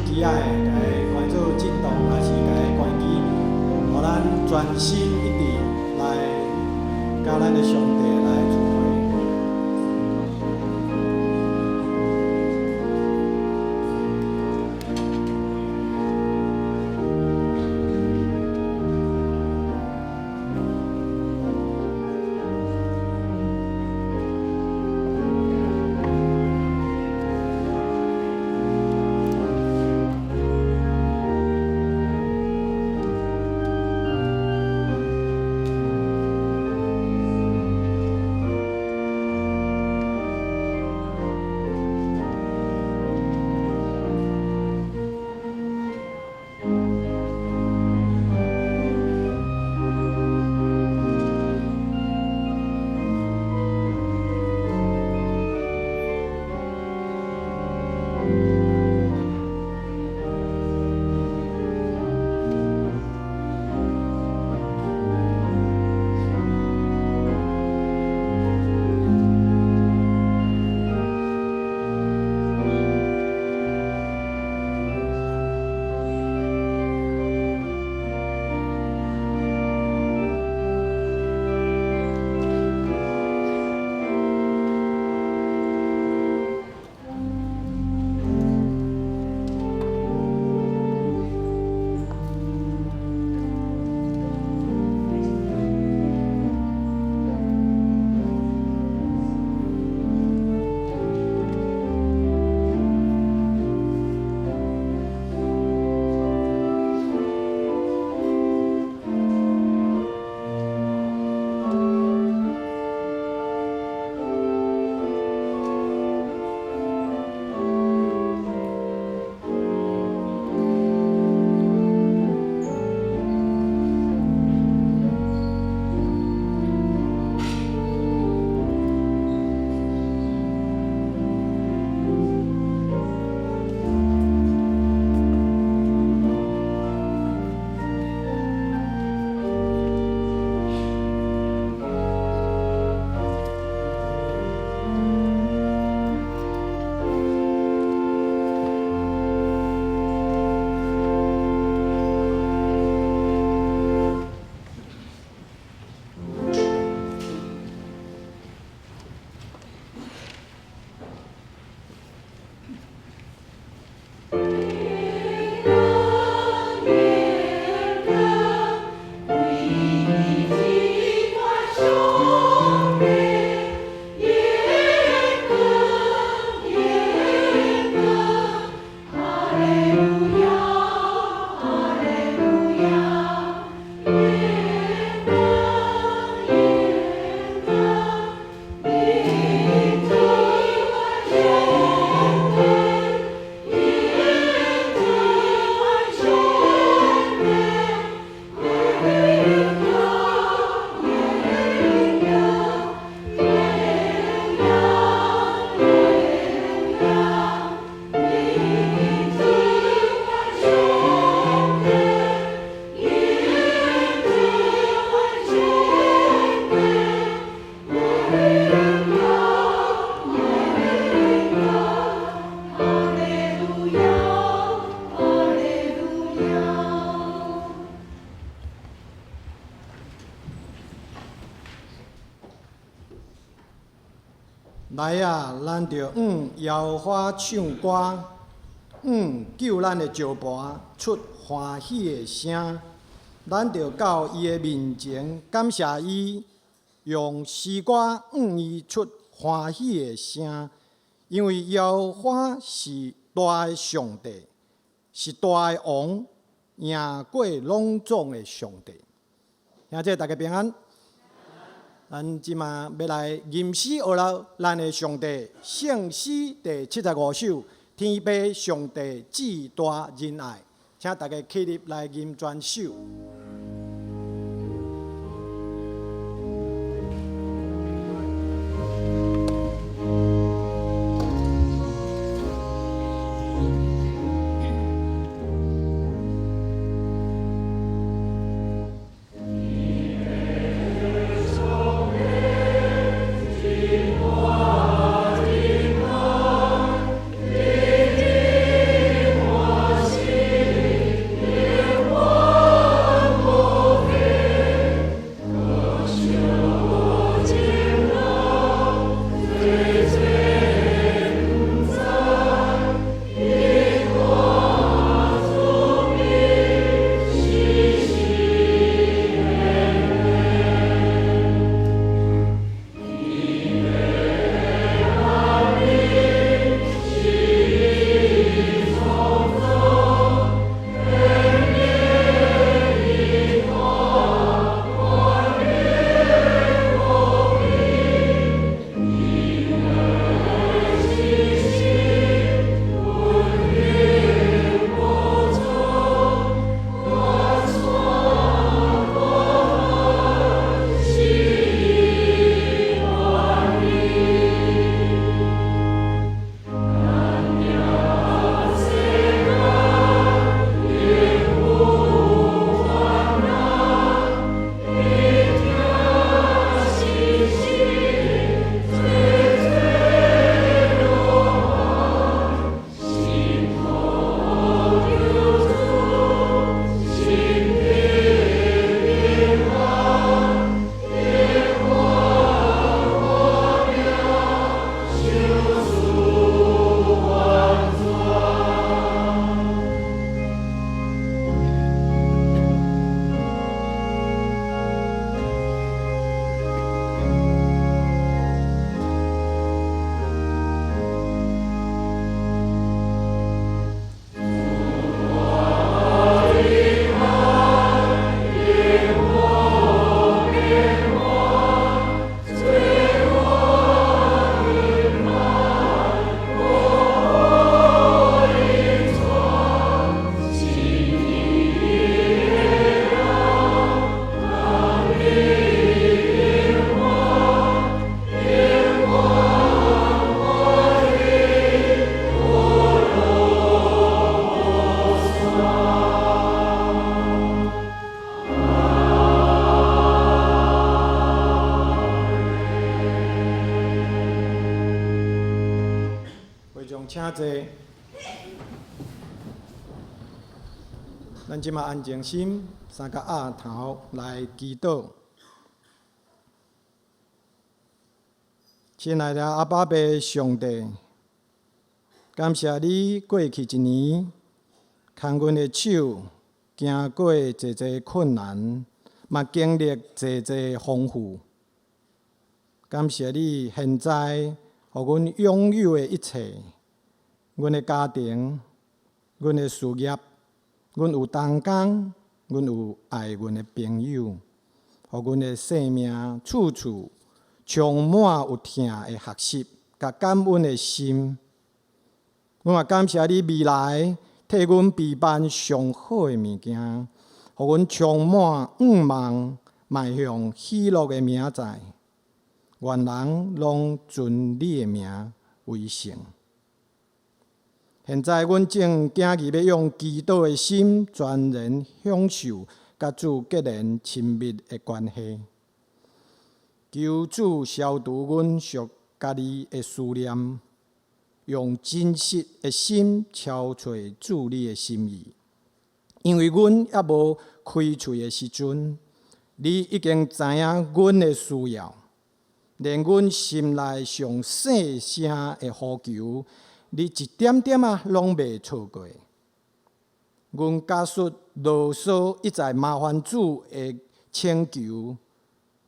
機仔的，共伊關做震動，抑是共伊關機，予咱專心一致來佮咱的上帝來聚會。來啊，咱著向耶和華唱歌，向救咱的石磐出歡喜的聲。咱著到伊的面前感謝伊，用詩歌向伊出歡喜的聲，因為耶和華是大的上帝，是大的王，贏過攏總的上帝。兄弟，大家平安。咱這馬欲來吟詩學了咱的上帝聖詩第75首，天父上帝至大仁愛，請大家起立來吟全首。請坐。咱這馬安靜心，三個額頭來祈禱。親愛的阿爸父上帝，感謝你過去一年牽阮的手，行過濟濟困難，嘛經歷濟濟風雨。感謝你現在予阮擁有的一切，阮的家庭，阮的事業，阮有同工，阮有愛阮的朋友，予阮的生命處處充滿有疼的學習，佮感恩的心。阮嘛感謝你未來替阮備辦上好的物件，予阮充滿向望，邁向喜樂的明仔載。願人攏尊你的名為聖。現在阮正今日欲用祈禱的心，全然享受佮主結連親密的關係。求主消除阮屬家己的思念，用真實的心朝揣主你的心意。因為阮猶無開喙的時陣，你已經知影阮的需要，連阮心內上細聲的呼求，你一點點仔攏袂錯過。阮假使囉嗦一再麻煩主的請求，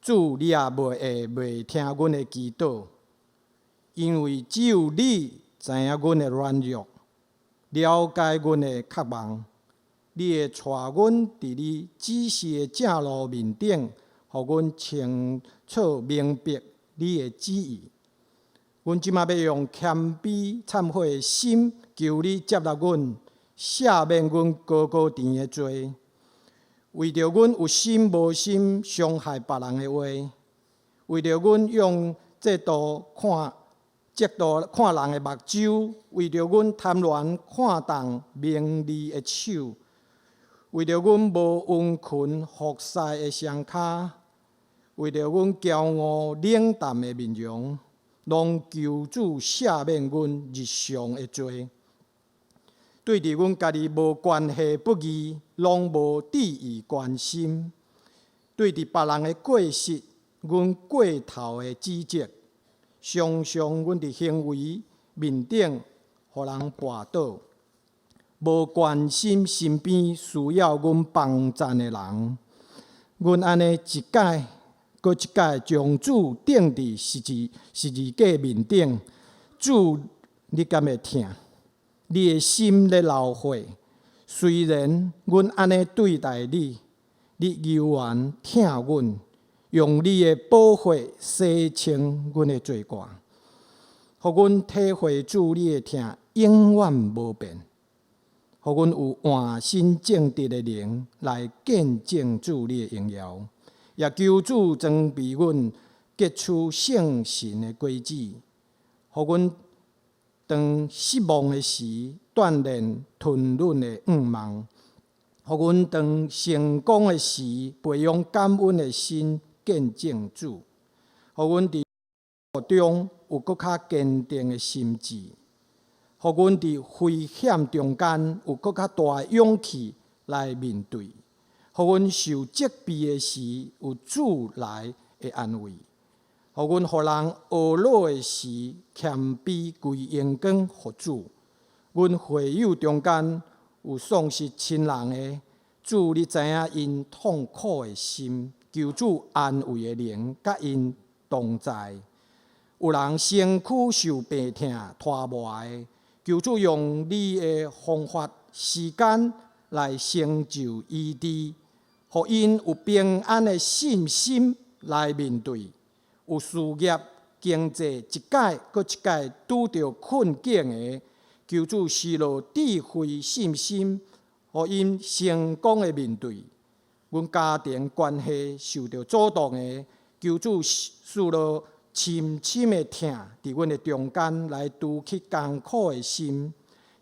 主你也袂會袂聽阮的祈禱，因為只有你知影阮的軟弱，了解阮的渴望，你會帶阮佇你指示的正路面頂，予阮清楚明白你的旨意。阮這馬欲用謙卑懺悔的心，求你接納阮，赦免阮高高甜的罪。為著阮有心無心傷害別人的話，為著阮用嫉妒看嫉妒看人的目睭，為著阮貪戀看重名利的手，為著阮無殷勤服侍的雙跤，為著阮驕傲冷淡的面容，攏求主赦免阮日常的罪。對佇阮家己無關係不義，攏無注意關心；對佇別人的過失，阮過頭的指責，常常阮佇行為面頂，予人跋倒，無關心身邊需要阮幫贊的人。阮按呢一擺閣一擺將主釘佇十字架面頂，主你敢會疼？你的心咧流血，雖然阮按呢對待你，你猶原疼阮，用你的寶血洗清阮的罪過，予阮體會主你的疼永遠無變，予阮有換新正直的靈來見證主你的榮耀，也求主裝備阮結出聖神的果子，予阮當失望的時，鍛鍊吞忍的向望；予阮當成功的時，培養感恩的心見證主；予阮佇中有閣較堅定的心志；予阮佇危險中間有閣較大的勇氣來面對；予阮受責備的時，有主來的安慰。予阮予人呵咾的時，謙卑歸榮光予主。阮會友中間有喪失親人的，主你知影𪜶痛苦的心，求主安慰的靈佮𪜶同在。有人身軀受病痛拖磨的，求主用你的方法、時間來成就醫治，予𪜶有平安的信心來面對。有事業、經濟一擺閣一擺拄著困境的，求主賜落智慧、信心，予𪜶成功的面對。阮家庭關係受著阻擋的，求主賜落深深的疼，佇阮的中間來除去艱苦的心。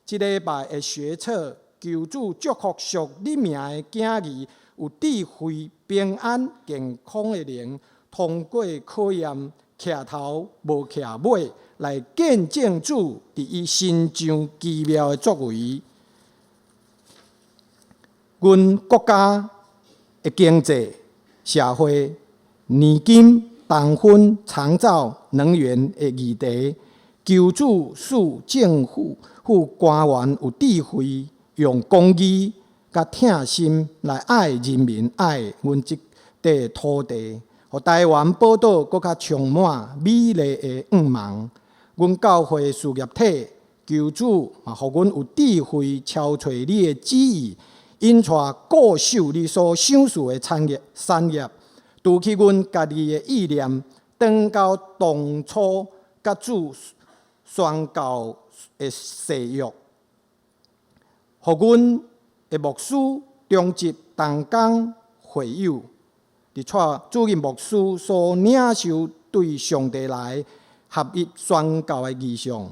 這禮拜的學測，求主祝福屬你名的囝兒有智慧、平安、健康的靈，通過考驗，徛頭無徛尾，來見證主佇伊身上奇妙的作為。阮國家的經濟、社會、年金、重婚、長照、能源的議題，求主賜政府府官員有智慧，用公義佮疼心來愛人民，愛阮這塊土地，予台灣寶島閣較充滿美麗的願望。阮教會事業體，求主嘛，予阮有智慧，超揣你的旨意，引帶固守你所賞賜的產業，產業，除去阮家己的意念，轉到當初佮主宣告的誓約，予阮的牧師、長執、同工、會友，佇蔡主任牧師所領受對上帝來合一宣告的異象，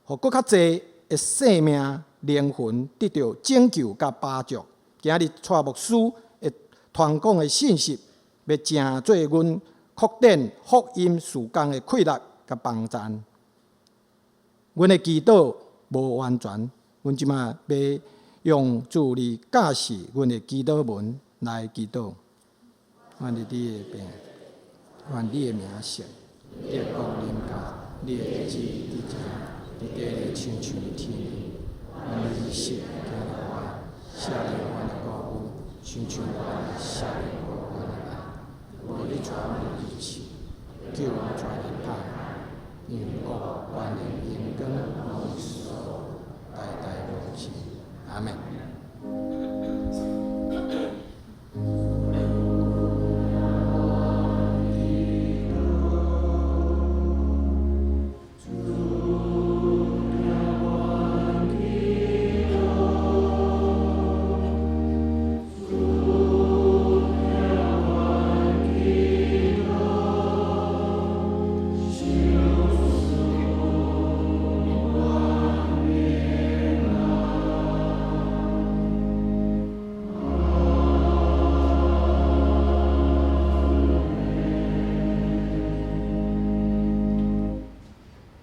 予閣較濟的生命靈魂得著拯救佮飽足。今日蔡牧師會傳講的信息，欲成做阮擴展福音事工的氣力佮幫贊。阮的祈禱無完全，阮這馬欲用主你教示阮的祈禱文來祈禱。願你的名，願你的名聖，你的國臨到，你的旨意佇佇地裡親像佇天頂。願你赦今日我，赦免阮的過誤，親像阮赦免過阮的人。無你帶阮入試，救阮脫離歹，因為國、權能、榮光，攏是代代無盡。阿門。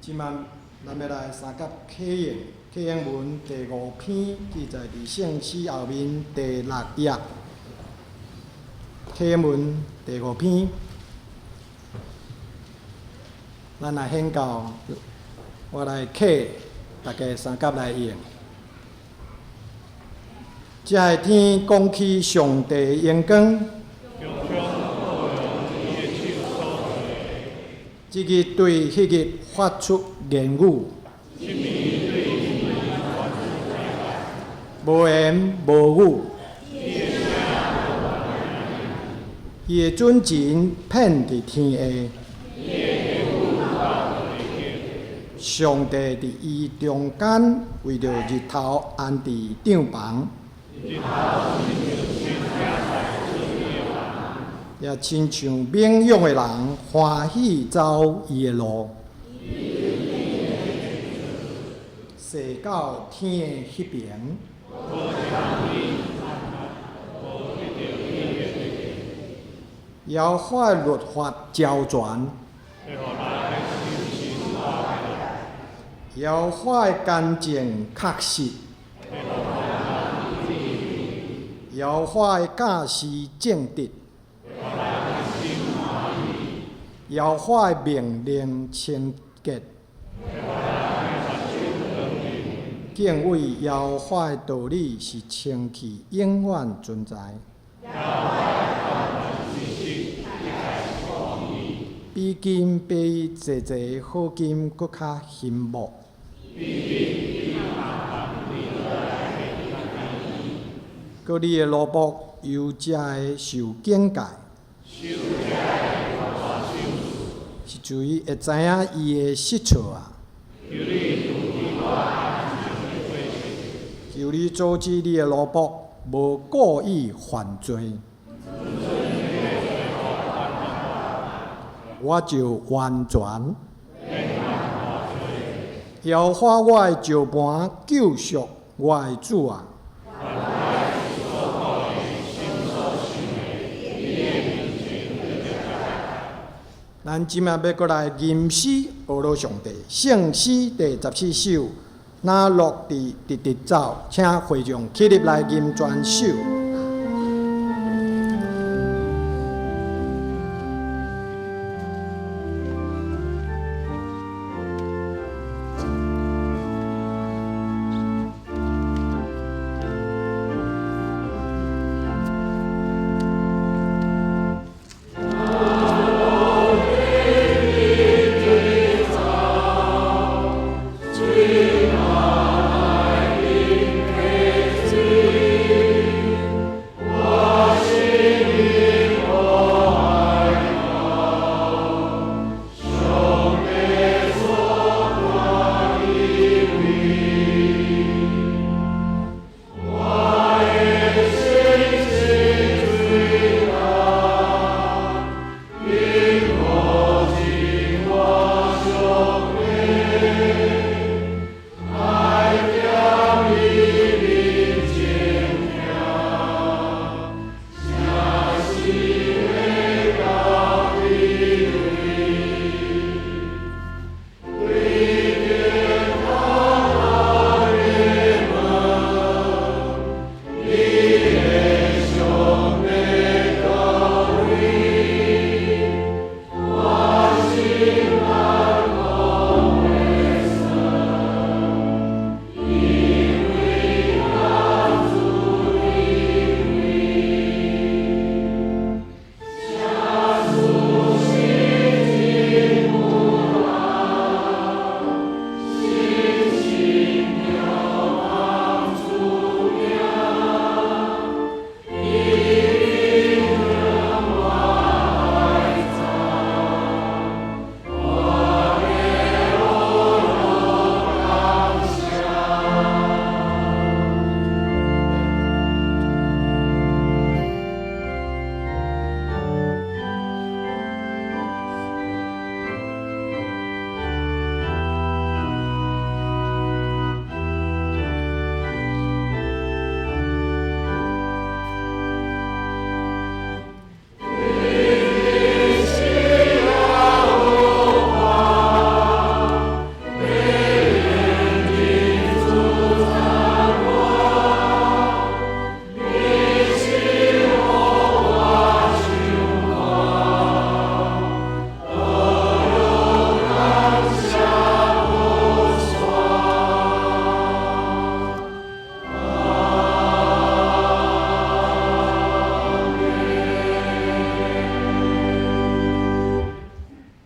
這擺咱欲來相佮啟應，啟應文第五篇記載佇聖詩後面第六頁。啟應文第五篇，咱來獻到，我來啟，大家相佮來應。這个天講起上帝榮光，這日對彼日發出言語，無言無語。伊的準繩遍佇天下，上帝佇伊中間為著日頭安置帳棚，也親像猛勇的人歡喜走伊的路，踅到天的彼爿。耶和華的律法周全，耶和華的乾淨確實，耶和華的教示正直，耶和華的命令清潔。敬畏耶和華的道理是清氣，永遠存在。比金比濟濟好金閣較欣慕。閣你的奴僕由這會受警戒。是誰會知影伊的失錯啊？求你阻止你的奴僕無故意犯罪，我就完全。耶和華我的石磐，救贖我的主啊！咱咱這馬欲閣來吟詩呵咾上帝，聖詩第14首，若樂地直直走，請會眾起立來吟全首。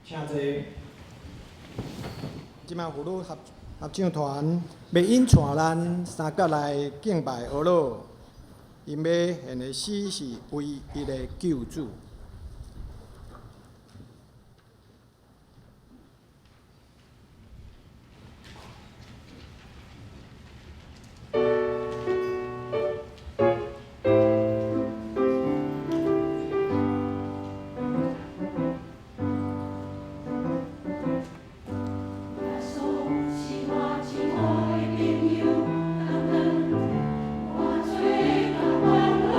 請坐。這馬婦女合唱團欲引帶咱三角來敬拜呵咾，𪜶欲獻的詩是唯一的救主。耶穌是我親愛的朋友，甘願活做共阮老。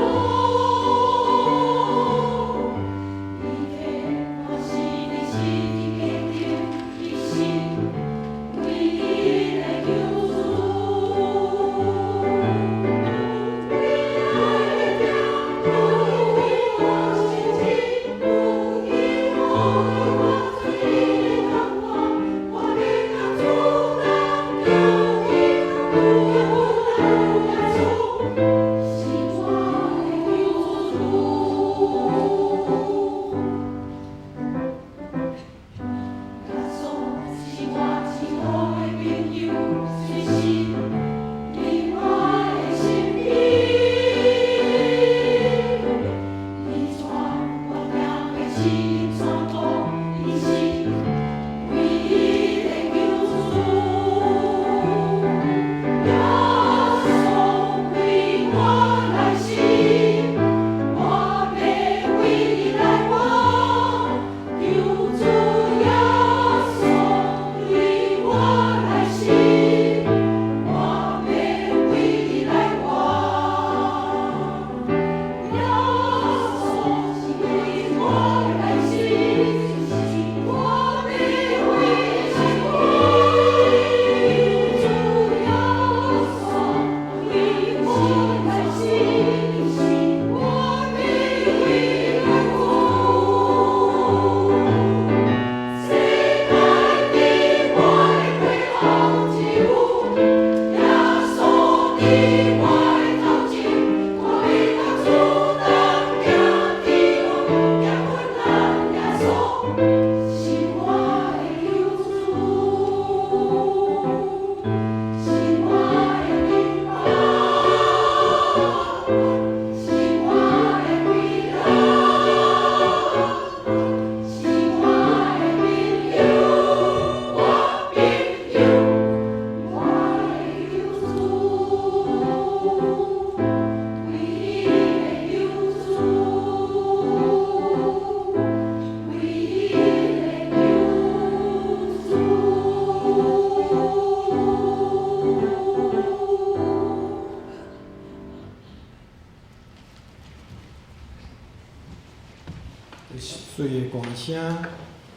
聲，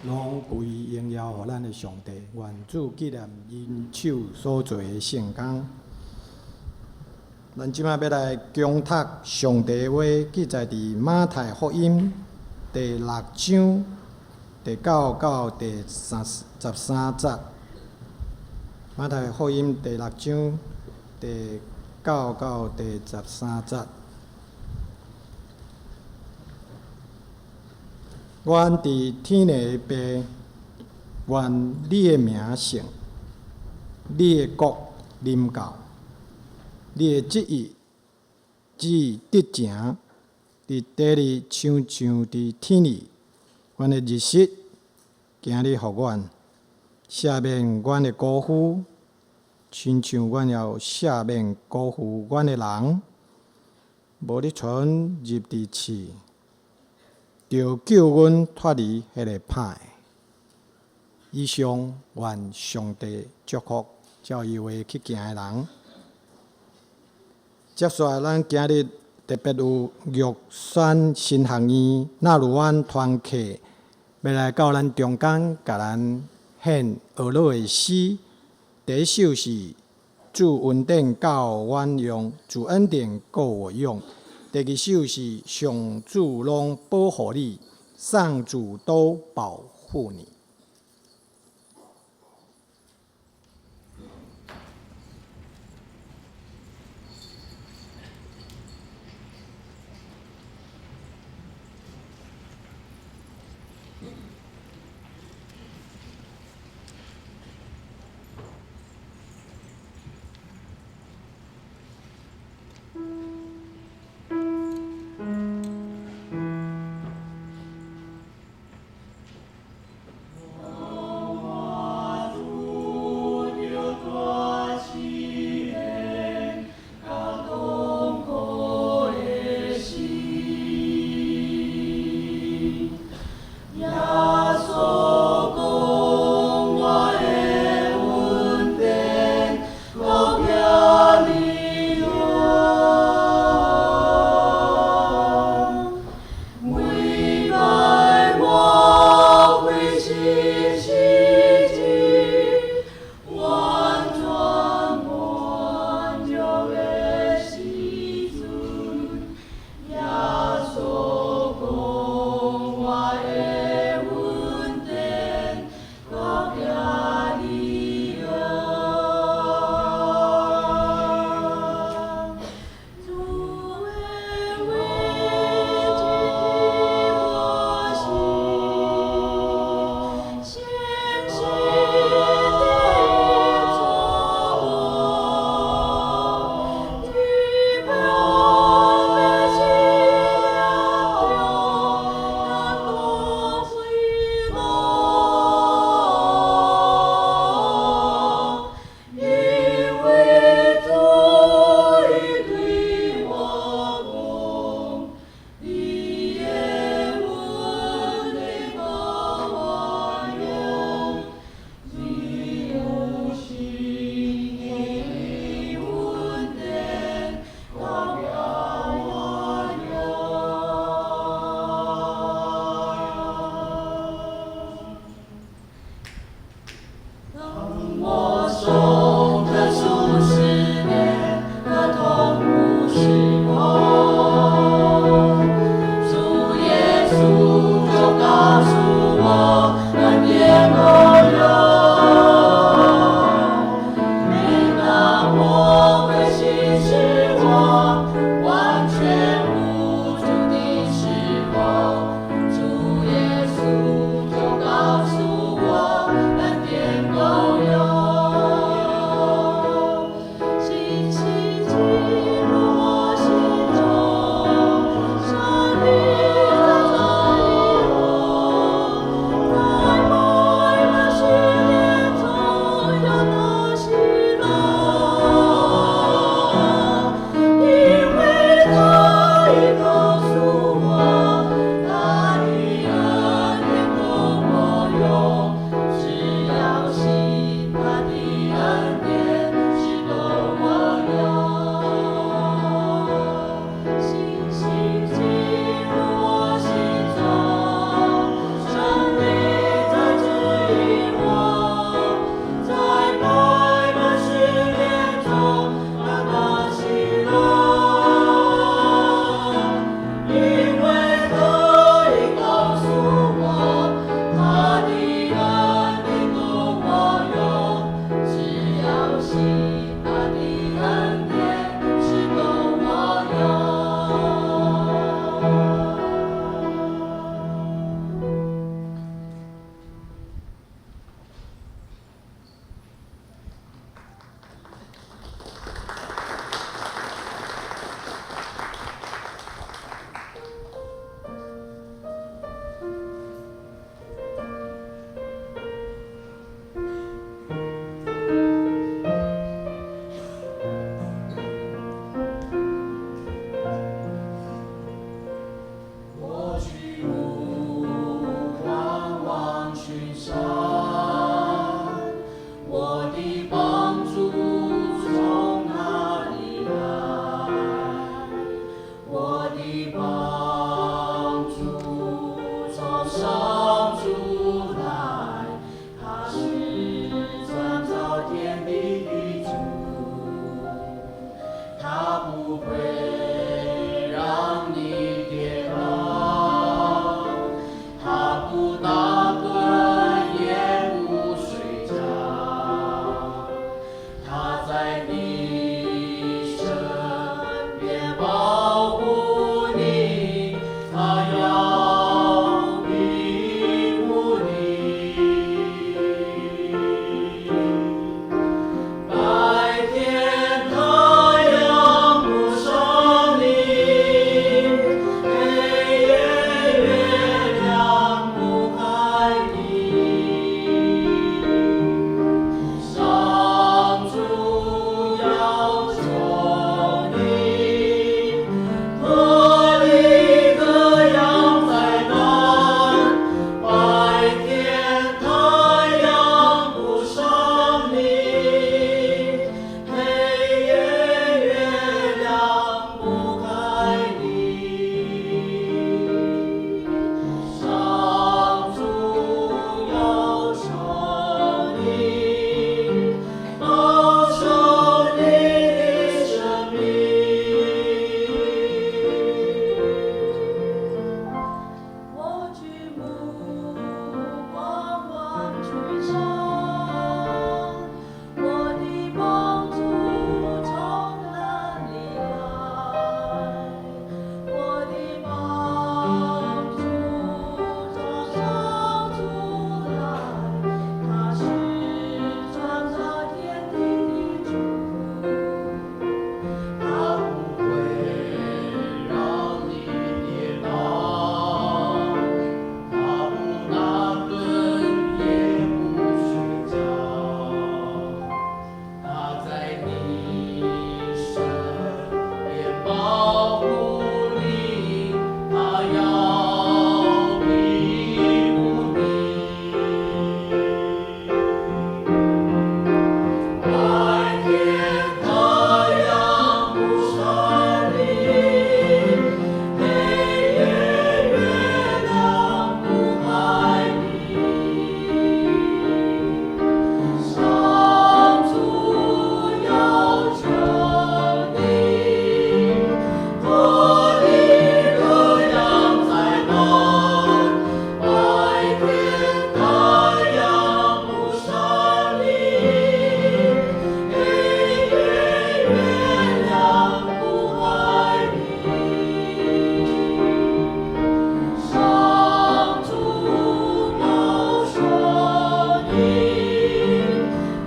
攏歸榮耀予咱的上帝。願主紀念𪜶手所做的聖工。咱這擺欲來恭讀上帝話，記載佇馬太福音第六章第九到第三十三節。馬太福音第六章第九到第十三節。阮佇天的父，願你的名聖，你的國臨到，你的旨意旨得成，佇地裡親像佇天裡。阮的日食，今日予阮，赦免阮的辜負，親像阮也有赦免辜負阮的人。無你帶阮入佇試，著救阮脫離彼个歹的。以上願上帝祝福照伊話去行的人。接續來，咱今日特別有玉山神學院納魯灣團契，欲來到咱中間，共咱獻呵咾的詩。第一首是主恩典夠阮用，主恩典夠我用。第二首是上主攏保護你，上主都保護你。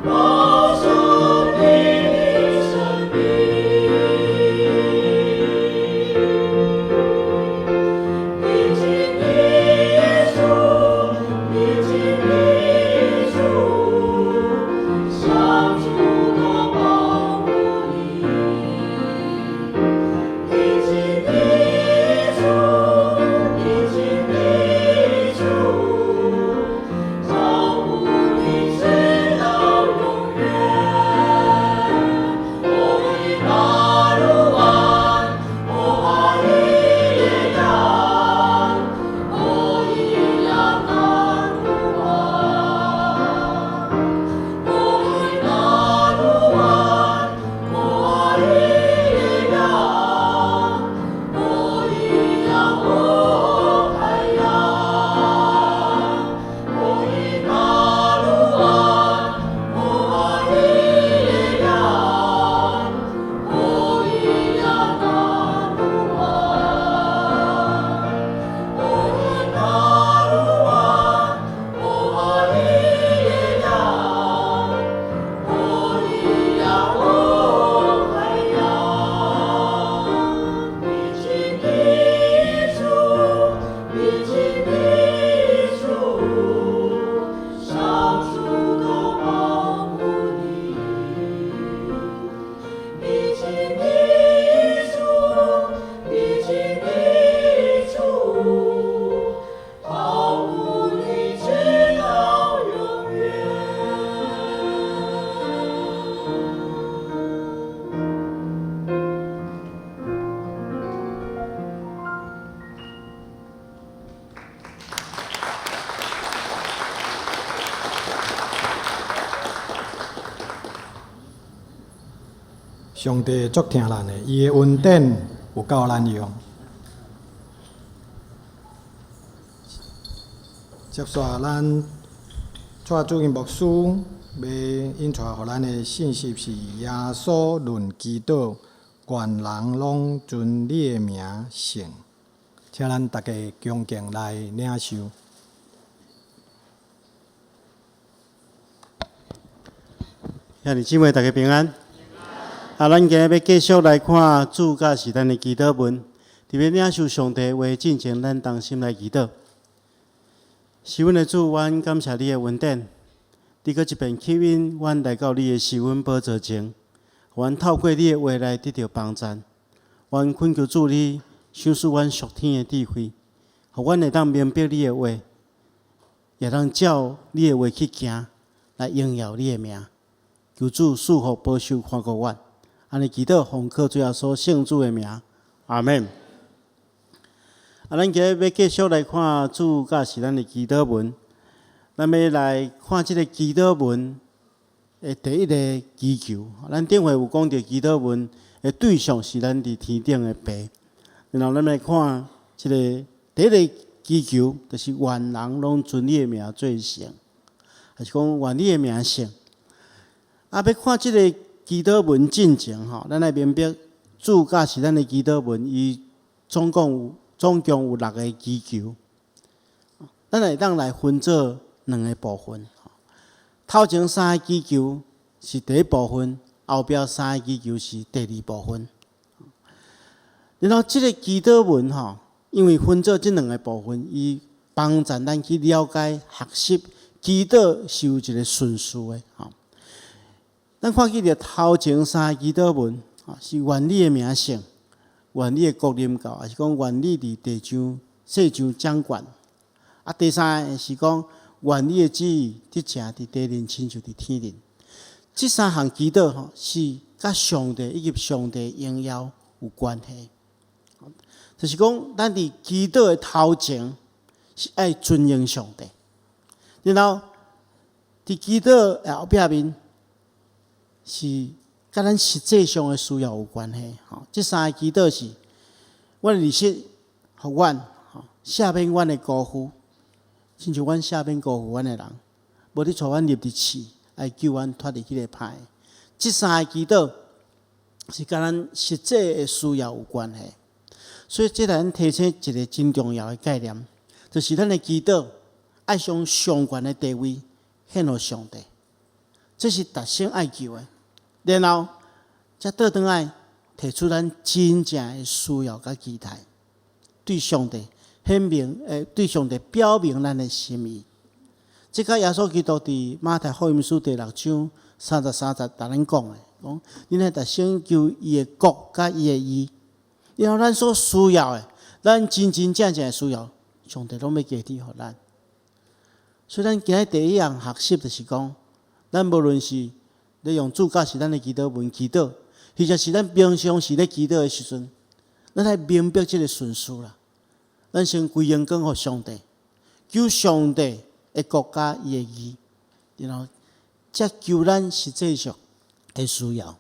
保守你的生命。你亲的主，你亲的主，上主都保护你。你亲的主，你亲的主，照顾你直到永远。哦，以马路安，哦，哈利亚，哦，伊亚那鲁安，哦，以马路安，哦，哈利亚，哦，伊亚哦海呀，哦，以马路安，哦，哈利亚，哦，伊亚那鲁安，哦，以马路安，哦，哈利亚，哦，伊亚哦海呀，你亲的主，你亲的主，上主都保护你。你亲的主，你亲的主，保护你直到永远。上帝足疼咱的，伊的恩典有夠咱用。接續咱蔡主任牧師欲引帶予咱的信息是耶穌論祈禱，願人攏尊你的名聖。請咱大家恭敬來領受。兄弟姊妹，大家平安。啊，咱今日欲繼續來看主教示咱的祈禱文，佇欲領受上帝話進前，咱同心來祈禱。是阮的主，阮感謝你的恩典，你閣一遍吸引阮來到你的施恩寶座前，予阮透過你的話來得著幫贊。阮懇求主你賞賜阮屬天的智慧，予阮會當明白你的話，也當照你的話去行，來榮耀你的名。求主賜福保守看顧阮，按呢祈禱奉靠主耶穌聖子的名，阿們。啊，咱今日欲繼續來看主教示咱的祈禱文，咱欲來看這个祈禱文的第一個祈求。咱頂回有講著祈禱文的對象是咱佇天頂的爸，然後咱來看這个第一个祈求，就是願人攏尊你的名做聖，還是講願你的名聖。啊，欲看這个祈禱文進前吼，咱愛明白主教示咱的祈禱文，伊總共有六个祈求，咱會當來分做兩个部分。頭前三个祈求是第一部分，後壁三个祈求是第二部分。然後這个祈禱文吼，因為分做這兩个部分，伊幫助咱去了解、學習祈禱是有一个順序的吼。咱看見著頭前三個祈禱文，是願你的名聖，願你的國臨到，抑是講願你佇地上世上掌權。啊，第三个是講願你的旨意得成佇地面，親像佇天頂。這三項祈禱吼，是佮上帝以及上帝榮耀有關係。就是講，咱佇祈禱的頭前是愛尊榮上帝，然後佇祈禱的後壁面是佮咱實際上的需要有關係。吼，這三个祈禱是，阮的利息予阮，吼，赦免阮的辜負，親像阮赦免辜負阮的人，無你帶阮入佇試，愛救阮脫離彼个歹的。這三个祈禱是佮咱實際的需要有關係，所以這來咱提醒一个真重要的概念，就是咱的祈禱愛將上懸的地位獻予上帝，這是逐生愛求的。然後才倒轉來提出咱真正的需要佮期待，對上帝顯明，對上帝表明咱的心意。這佮耶穌基督佇馬太福音書第六章三十三節，共咱講的，講恁愛逐先求伊的國佮伊的義，然後咱所需要的，咱真真正正的需要，上帝攏欲加添予咱。所以，咱今日第一項學習就是講，咱無論是咧用主教示咱的祈禱文祈禱，或者是咱平常時咧祈禱的時陣，咱愛明白這个順序啦。咱先歸榮光予上帝，求上帝的國佮伊的義，然後才求咱實際上的需要。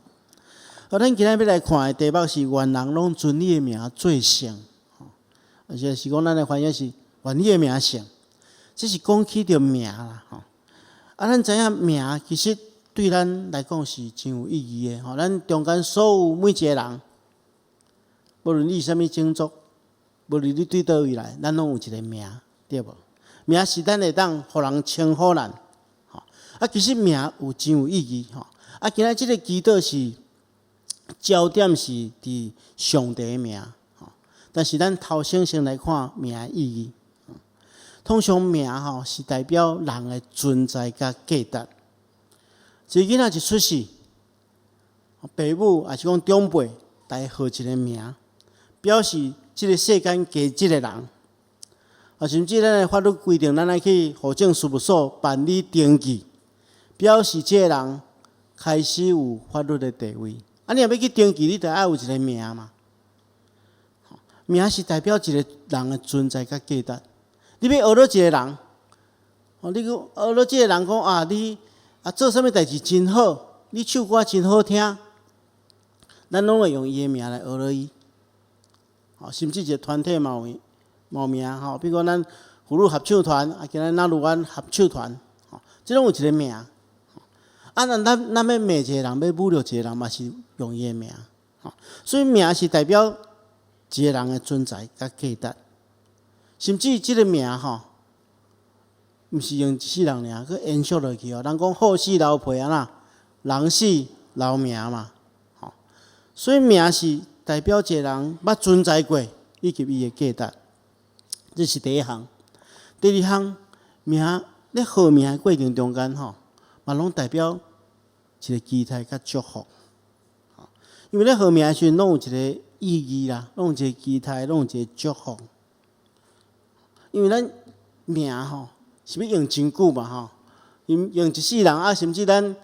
好，咱今日欲來看的題目是願人攏尊你的名做聖，而且是講咱的翻譯是願你的名聖，這是講起著名啦。吼，啊，咱知影名其實對咱來講是真有意義的。吼，咱中間所有每一个人，無論你是啥物種族，無論你對佗位來，咱攏有一个名，對無？名是咱會當予人稱呼咱，吼。啊，其實名有真有意義，吼。啊，今日這个祈禱是焦點是佇上帝的名，吼。但是咱頭先先來看名的意義。通常名吼是代表人的存在佮價值。一个囡仔一出世，爸母抑是講長輩來號一个名，表示這个世間加這个人。啊，甚至咱的法律規定，咱愛去戶政事務所辦理登記，表示這个人開始有法律的地位。啊，你若欲去登記，你著愛有一个名嘛。名是代表一个人的存在佮價值。你欲學落一个人，哦，你講學落這个人講啊，你啊做啥物代誌真好，你唱歌真好聽，咱攏會用伊的名來學落伊。哦，甚至一个團體嘛有。嘛有名吼，比如講咱福祿合唱團，啊，今日那魯灣合唱團，吼，這攏有一个名。啊，咱咱咱欲罵一个人，欲侮辱一个人，嘛是用伊的名。吼，所以名是代表一個人的存在佮價值，甚至這个名吼，毋是用一世人爾，閣延續落去哦。人講好死留皮按怎，人死留名嘛，吼。所以名是代表一個人捌存在過，以及伊的價值。這是第一項。第二項，名咧號名的過程中間吼，嘛攏代表一個期待佮祝福。因為咧號名的時陣，攏有一個意義啦，攏有一個期待，攏有一個祝福。因為咱名吼是欲用真久嘛吼，用用一世人啊，甚至咱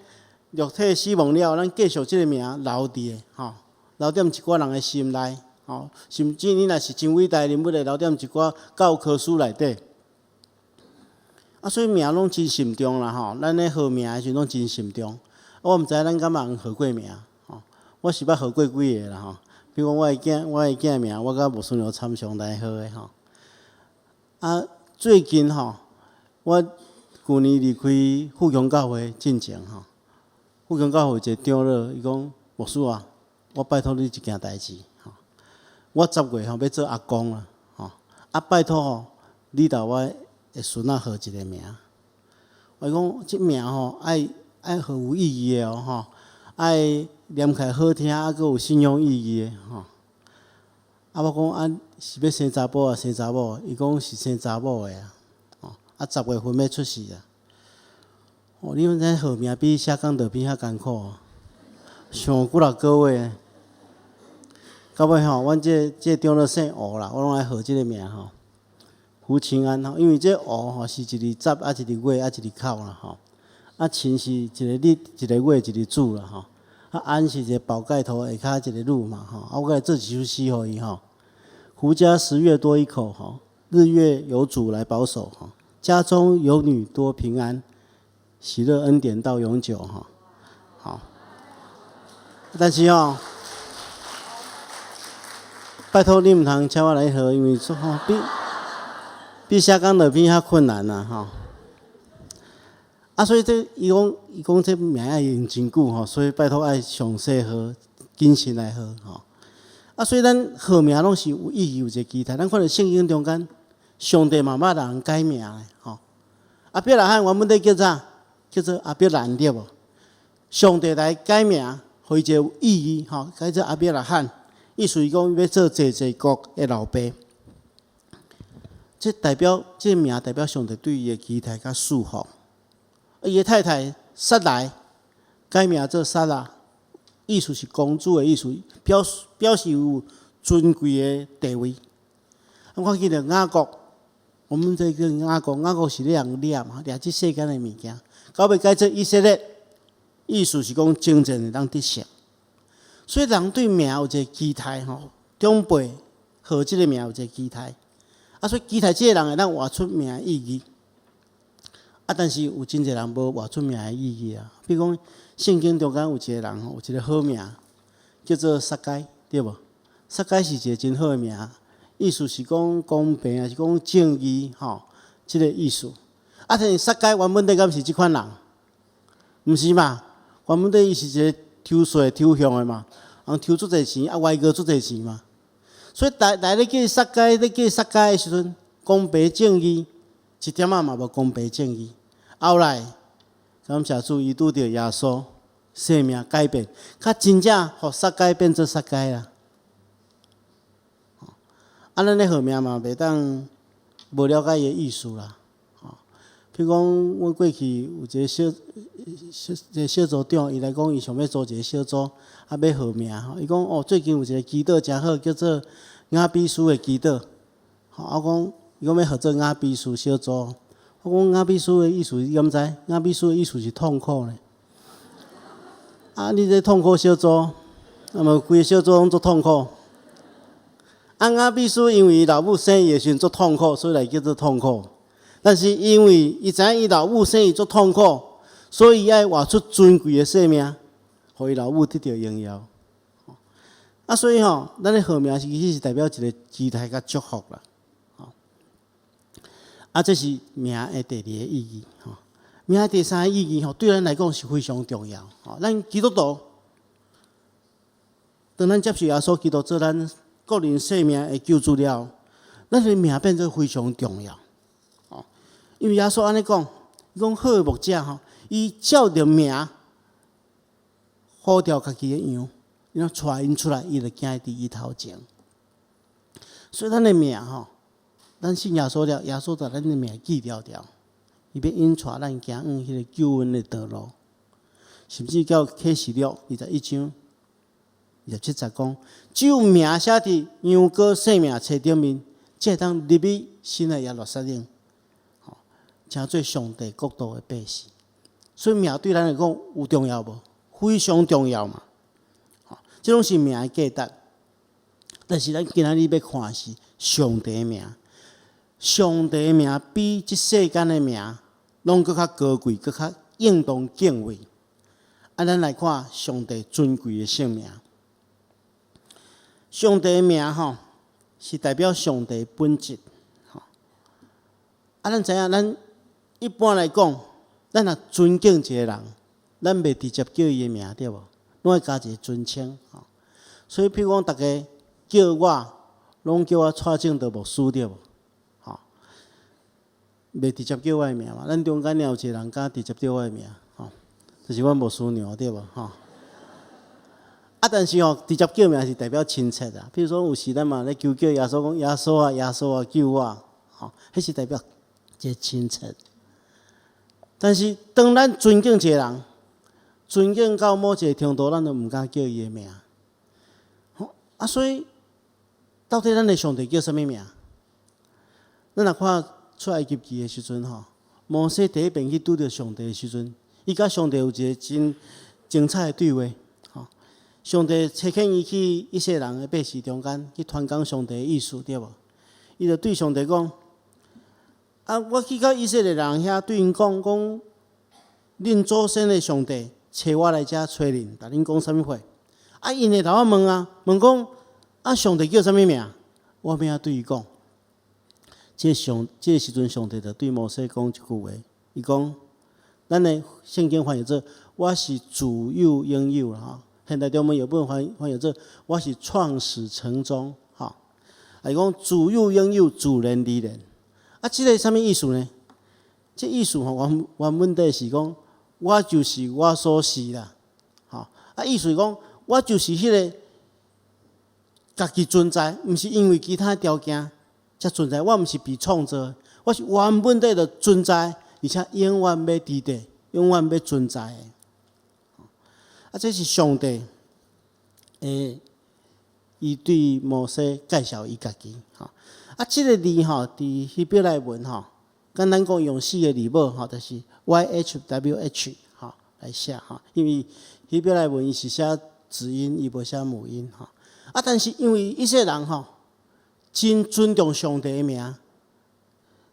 肉體死亡了，咱繼續這个名留佇的吼，留踮一寡人的心內。吼，甚至你若是真偉大人物，會留踮一寡教科書內底。啊，所以名攏真慎重啦吼，咱咧號名的時陣攏真慎重。我毋知咱敢捌號過名，吼，我是捌號過幾个啦吼。比如講，我的囝，我的囝名，我佮牧師娘參詳來號的吼。啊，最近吼，我舊年離開富強教會進前吼，富強教會一个長老，伊講牧師啊，我拜託你一件代誌。我十月吼欲做阿公啦，吼啊拜託吼，你替我的孫仔號一个名。我講這名吼愛愛號有意義的哦，吼愛念起來好聽，啊閣有信仰意義的吼。啊我講啊是欲生查埔抑生查某？伊講是生查某的啊，吼啊十月份欲出世啊。哦，你毋知號名比寫講道片較艱苦，想幾若個月。到尾吼，阮這這長老姓吳啦，我攏愛號這个名吼，胡清安吼，因為這吳吼是一个十啊，一个月啊，一个口啦吼，啊秦是一個日一个月一个子啦吼，啊安是一个寶蓋頭下跤一个女嘛吼，啊我閣來做一首詩予伊吼，胡家十月多一口吼，日月有主來保守吼，家中有女多平安，喜樂恩典到永久吼，好，但是吼。拜託你毋通請我來號，因為說吼比比寫講道片較困難啦吼。啊，所以這伊講伊講這名愛用真久吼，所以拜託愛詳細號、謹慎來號吼。啊，所以咱號名攏是有意義、有一個期待。咱看著聖經中間，上帝嘛捌人改名的吼。亞伯拉罕原本咧叫啥？叫做亞伯蘭對無？上帝來改名，予伊一個有意義吼，改做亞伯拉罕，意思是講欲做濟濟國的老爸。這代表這個名代表上帝對伊的期待佮祝福。伊的太太撒萊改名做撒拉，意思是公主的意思，表示有尊貴的地位。我記得雅各，我們這個雅各，雅各是咧人掠嘛，掠這世間的物件，到尾改做以色列，意思是講征戰會當得勝。所以人對名有一個期待吼，長輩號這個名有一個期待，啊，所以期待這個人會當活出名的意義。啊，但是有真濟人無活出名的意義啊。比如講，聖經中間有一個人吼，有一個好名，叫做撒該，對無？撒該是一個真好的名，意思是講公平，抑是講正義，吼，這個意思。啊，但是撒該原本底敢是這款人？毋是嘛？原本底伊是一個偷稅偷向的嘛，人偷足濟錢，啊歪過足濟錢嘛。所以來來咧叫撒該，咧叫撒該的時陣，公平正義一點仔嘛無公平正義。後來感謝主，伊拄著耶穌，生命改變，較真正予撒該變做撒該啦。啊，咱咧號名嘛，袂當無了解伊的意思啦。比如講，阮過去有一個小小一個小組長，伊來講，伊想欲組一個小組，啊，欲號名吼。伊講哦，最近有一個祈禱誠好，叫做雅比斯的祈禱。吼，啊，我講伊講欲號做雅比斯小組。我講雅比斯的意思你敢知？雅比斯的意思是痛苦咧。啊，你這痛苦小組，啊無規個小組攏足痛苦。啊，雅比斯因為伊老母生伊的時陣足痛苦，所以來叫做痛苦。但是因為伊知影伊老母生伊足痛苦，所以伊愛活出尊貴的生命，予伊老母得著榮耀。啊，所以吼，咱的號名是其實是代表一個期待佮祝福啦。啊，這是名的第二個意義。吼，名的第三個意義吼，對咱來講是非常重要。吼，咱基督徒，當咱接受耶穌基督做咱個人生命的救主了，咱的名變做非常重要。哦，因為耶穌按呢講，伊講好的牧者吼，伊照著名呼召家己的羊，伊若帶𪜶出來，伊就行佇伊頭前。所以咱的名吼，咱信耶穌了，耶穌共咱的名記牢牢，伊欲引帶咱行往彼個救恩的道路，甚至到啟示錄21章27節講，只有名寫佇羊羔生命冊頂面，才會當入去新的耶路撒冷，吼，成做上帝國度的百姓。所以名對咱來講有重要無？非常重要嘛！吼，這攏是名的價值。但是咱今仔日欲看的是上帝的名，上帝的名比這世間的名攏閣較高貴，閣較應當敬畏。啊，咱來看上帝尊貴的聖名。上帝的名吼，是代表上帝本質。吼，啊，咱知影，咱一般來講，咱若尊敬一個人，咱袂直接叫伊的名，對無？攏愛加一個尊稱。吼，所以，譬如講，逐家叫我，攏叫我蔡正德牧師，對無？吼，袂直接叫我的名嘛。咱中間有一個人敢直接叫我的名，吼，就是阮牧師娘，對無？吼。啊，但是吼，直接叫名是代表親切啊。譬如說，有時咱嘛咧求叫耶穌講耶穌啊，耶穌啊，救我，吼，彼是代表一個親切。但是，當咱尊敬一個人，尊敬到某一個程度，咱就毋敢叫伊的名。吼啊，所以到底咱的上帝叫啥物名？咱若看出埃及記的時陣吼，摩西第一遍去拄著上帝的時陣，伊佮上帝有一個真精彩的對話。吼，上帝差遣伊去以色列人的百姓中間去傳講上帝的意思，對無？伊就對上帝講：啊，我去到以色列人遐，對𪜶講講，恁祖先的上帝差我來遮揣恁，共恁講啥物話？啊，𪜶會共我問啊，問講啊，上帝叫啥物名？我欲按怎對伊講？這個時陣，上帝就對摩西講一句話，伊講：咱的聖經翻譯做我是自有永有啦吼。現代中文譯本翻譯做我是創始成終吼。啊，伊講自有永有，自然而然。啊，這個啥物意思呢？這意思吼，原本底是講，我就是我所是啦，吼啊，意思講，我就是彼个家己存在，毋是因為其他條件才存在，我毋是被創造，我是原本底就存在，而且永遠欲佇佇，永遠欲存在的。啊，這是上帝，伊對摩西介紹伊家己，吼。啊，這个字吼，佇希伯來文吼，簡單講用四个字母吼，就是 YHWH 吼來寫吼，因為希伯來文伊是寫子音，伊無寫母音吼。啊，但是因為以色列人吼，真尊重上帝的名，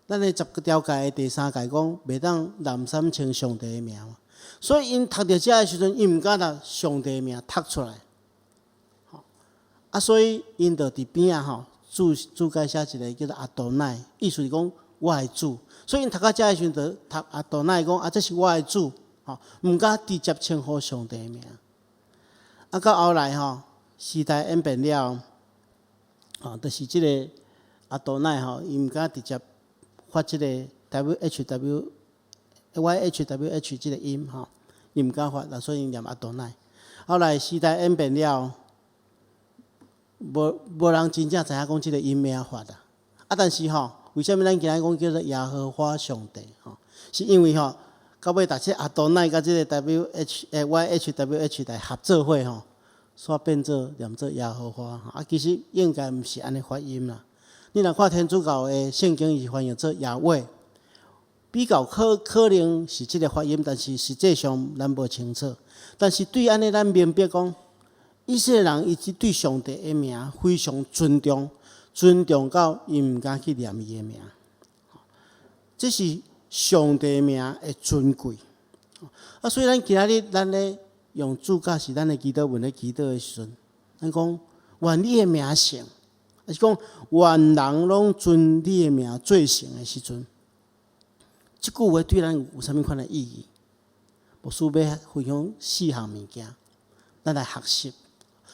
咱的十條誡的第三誡講，袂當濫三稱上帝的名嘛，所以𪜶讀著這的時陣，𪜶毋敢共上帝的名讀出來。啊，所以𪜶就佇邊仔吼，注解寫一个叫做阿多乃，意思是講我的主。所以𪜶讀到遮的時陣，就讀阿多乃講啊，這是我的主，吼，毋敢直接稱呼上帝的名。啊，到後來吼，時代演變了，吼，就是這个阿多乃吼，伊毋敢直接發這个 W H W Y H W H 這个音吼，伊毋敢發，所以𪜶念阿多乃。後來時代演變了，無人真正知影講這个音欲按怎發啊！啊，但是吼，為啥物咱今仔講叫做耶和華上帝？吼，是因為吼，到尾逐這阿多乃佮這个 W H 欸 Y H W H 來合做伙吼，煞變做念做耶和華。啊，其實應該毋是按呢發音啦。你若看天主教的聖經，伊是翻譯做亞威，比較可能是這个發音，但是實際上咱無清楚。但是對按呢，咱明白講，以色列人伊是對上帝的名非常尊重，尊重到伊毋敢去念伊的名。這是上帝名的尊貴。啊，所以咱今仔日咱咧用主教示咱的祈禱文咧祈禱的時陣，咱講願你的名聖，抑是講願人攏尊你的名做聖的時陣，這句話對咱有啥物款的意義？牧師欲分享四項物件，咱來學習。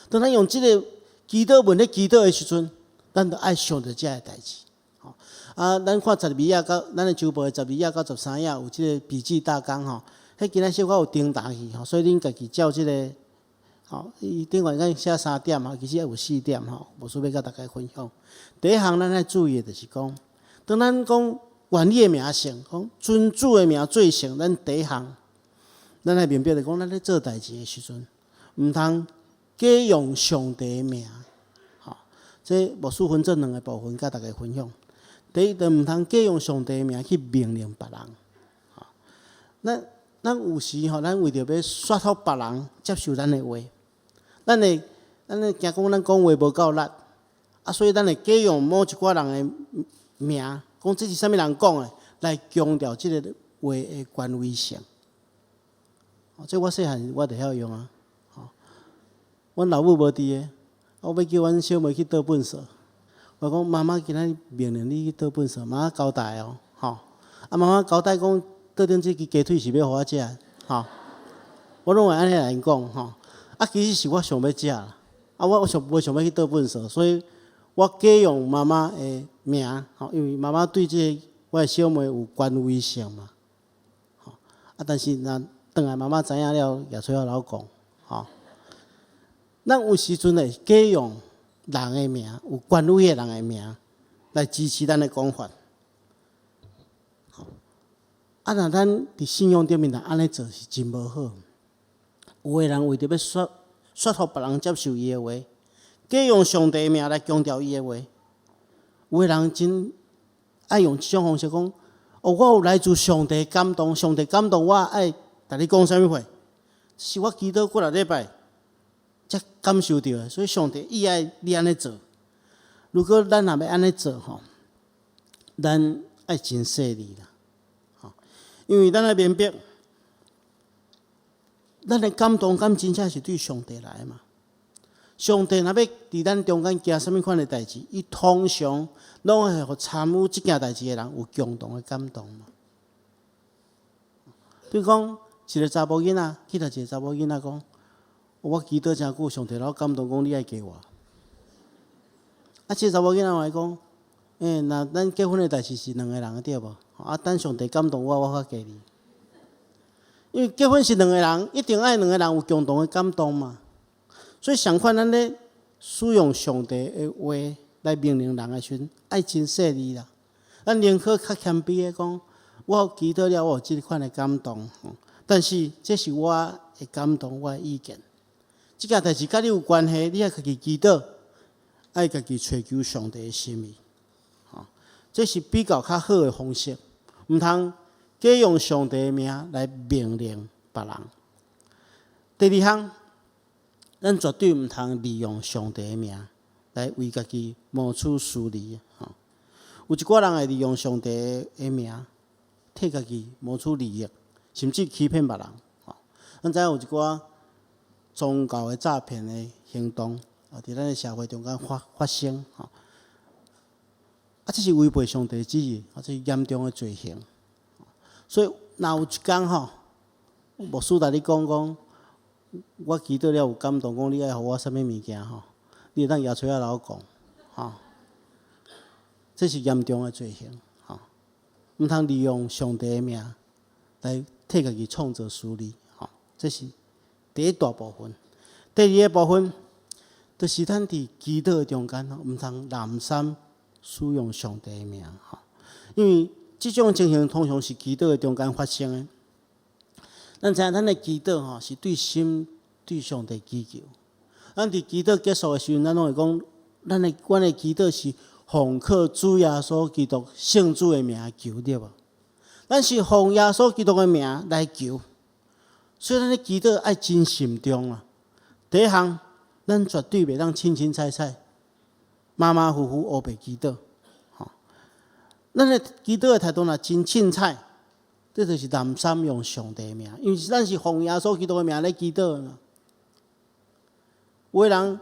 當咱用這个祈禱文咧祈禱的時陣，咱就愛想著這个代誌。啊，咱看十二頁到咱的周報的十二頁到十三頁有這个筆記大綱吼，彼今仔小可有重疊去吼，所以恁家己照這个，吼，伊頂懸敢寫三點吼，其實猶有四點吼，牧師欲佮大家分享。第一項咱愛注意的就是講，當咱講願你的名聖，講尊主的名做聖，咱第一項，咱愛明白著講，咱咧做代誌的時陣，毋通假用上帝的名，吼，這牧師分做兩个部分，佮大家分享。第一，就毋通假用上帝的名去命令別人，吼。咱有時吼，咱為著欲說服別人接受咱的話，咱會驚講咱講話無夠力，啊，所以咱會假用某一寡人的名，講這是啥物人講的，來強調這個話的權威性。這我細漢我就曉用啊。吼，阮老母無佇的，我欲叫阮小妹去倒糞埽，我講媽媽今仔日命令你去倒糞埽，媽媽交代哦，吼。啊，媽媽交代講，桌頂這支雞腿是欲予我食，吼。我攏會按呢來𪜶講，吼。啊，其實是我想欲食啦，啊，我想無想欲去倒糞埽，所以我假用媽媽的名，吼，因為媽媽對這个我的小妹有權威性嘛，吼。啊，但是若轉來媽媽知影了，也出來老講，吼。咱有時陣會假用人的名，有權威的人的名來支持咱的講法。啊，若咱佇信仰頂面若按呢做是真無好。有的人為著欲說服別人接受伊的話，假用上帝的名來強調伊的話。有的人真愛用這種方式講，哦，我有來自上帝感動，上帝感動我愛共你講啥物話，是我祈禱幾若禮拜才感受著的，所以上帝伊愛你按呢做。如果咱若欲按呢做吼，咱愛真細膩啦，吼，因為咱愛明白，咱的感動敢真正是對上帝來的嘛？上帝若欲佇咱中間行啥物款的代誌，伊通常攏會予參與這件代誌的人有共同的感動嘛。比如講，一个查某囡仔去共一个查某囡仔講，我祈禱誠久，上帝予我感動，講你愛嫁我。啊，這个查某囡仔嘛會講，欸，若咱結婚的代誌是兩个人的對無？啊，等上帝感動我，我才嫁你。因為結婚是兩個人，一定愛兩個人有共同的感動嘛。所以相款，咱咧使用上帝的話來命令人的時陣，愛真細膩啦。咱寧可較謙卑的講，我祈禱了，我有這款的感動，但是這是我的感動，我的意見。這件代誌佮你有關係，你愛家己祈禱，愛家己揣求上帝的心意。吼，這是比較較好的方式，毋通假用上帝的名來命令別人。第二項，咱絕對毋通利用上帝的名來為家己謀取私利。吼，有一寡人會利用上帝的名，替家己謀取利益，甚至欺騙別人。吼，咱知影有一寡宗教的詐騙的行動，啊，佇咱的社會中間發生，吼，啊，這是違背上帝旨意，啊，這是嚴重的罪行。所以，若有一工吼，牧師共你講講，我祈禱了有感動，講你愛予我啥物物件吼，你會當舉錘仔來我講，吼，這是嚴重的罪行，吼，毋通利用上帝的名來替家己創造私利，吼，這是第一大部分。第二个部分，就是咱佇祈禱中間吼，毋通濫三使用上帝的名，吼，因為這種情形通常是祈禱的中間發生的。咱知影咱的祈禱吼，是對心對上帝祈求。咱佇祈禱結束的時陣，咱攏會講，咱的祈禱是奉靠主耶穌基督聖子的名求，對無？咱是奉耶穌基督的名來求，所以咱的祈禱愛真慎重啊。第一項，咱絕對袂當凊凊彩彩、馬馬虎虎烏白祈禱。咱的祈禱的態度若真凊彩，這就是濫三用上帝的名，因為咱是奉耶穌基督的名咧祈禱嘛。有的人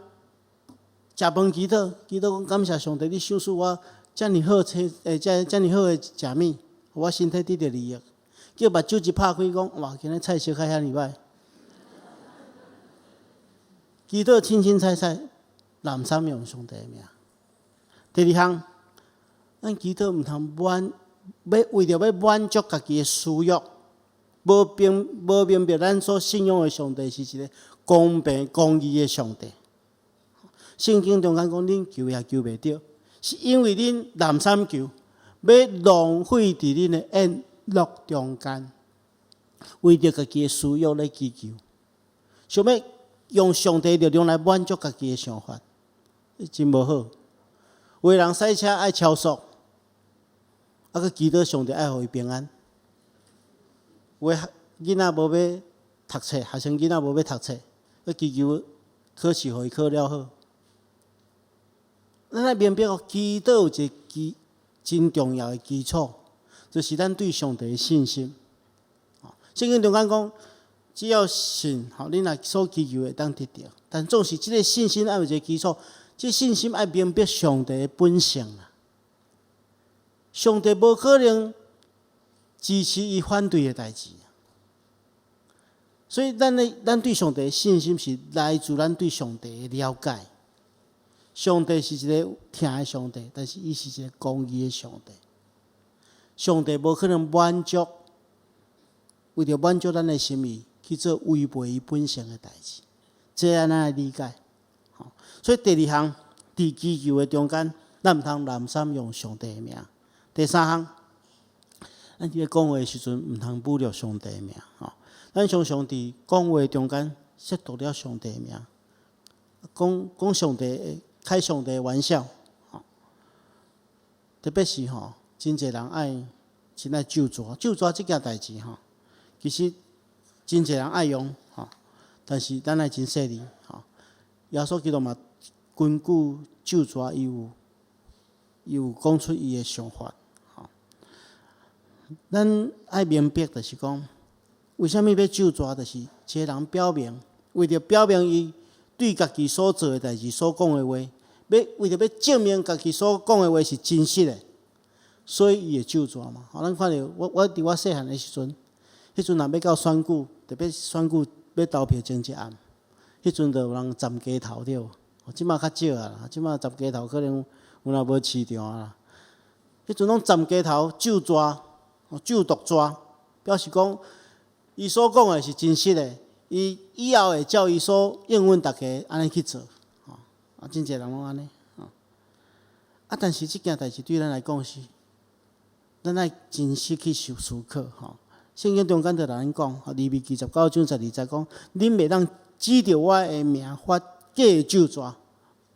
食飯祈禱，祈禱講感謝上帝，你賞賜我遮爾好炊，遮爾好的食物，予我身體得著利益。叫目睭一拍開，講哇，今日菜色較遐爾歹。祈禱凊凊彩彩，濫三用上帝的名。第二項，咱祈禱毋通滿，欲為著欲滿足家己的私欲，無明白咱所信仰的上帝是一个公平公義的上帝。聖經中間講，恁求也求袂著，是因為恁濫三求，欲浪費佇恁的宴樂中間，為著家己的私欲咧祈求，想欲用上帝力量來滿足家己的想法，真無好。有的人駛車愛超速，啊，閣祈禱上帝愛予伊平安。有的囡仔無欲讀冊，學生囡仔無欲讀冊，閣祈求考試予伊考了好。咱愛明白哦，祈禱有一个真重要的基礎，就是咱對上帝的信心。聖經中間講，只要信，吼，恁若所祈求會當得著。但總是這个信心愛有一个基礎，這信心愛明白上帝的本性啦。上帝無可能支持伊反對的代誌。所以，咱對上帝的信心是來自咱對上帝的了解。上帝是一个疼的上帝，但是伊是一个公義的上帝。上帝無可能滿足，為著滿足咱的心意去做違背伊本性的代誌，這按怎來理解？所以第二項，佇祈求的中間，咱毋通濫三用上帝的名。第三項，咱佇咧講話的時陣，毋通侮辱上帝的名。吼，咱常常佇講話中間褻瀆了上帝的名，講講上帝，開上帝的玩笑。吼，特別是吼，真濟人愛真愛咒詛，咒詛這件代誌吼，其實真濟人愛用吼，但是咱愛真細膩吼。耶穌基督嘛，根據咒詛，伊有講出伊的想法。吼，咱愛明白就是講，為啥物欲咒詛？就是一个人表明，為著表明伊對家己所做的代誌、所講的話，欲為著欲證明家己所講的話是真實的，所以伊會咒詛嘛。吼，咱看著我佇我細漢的時陣，彼陣若欲到選舉，特別選舉欲投票前一暗，彼陣就有人鏨街頭對無？這馬較少啊，這馬鏨街頭可能有若無市場啊。彼陣攏鏨街頭咒蛇，咒毒蛇，表示講，伊所講的是真實的，伊以後會照伊所應允大家按呢去做，吼啊，真濟人攏按呢，吼啊，但是這件代誌對咱來講是，咱愛真實去思思考，吼。聖經中間就共咱講，利未記19章12節講，恁袂當指著我的名發假咒詛，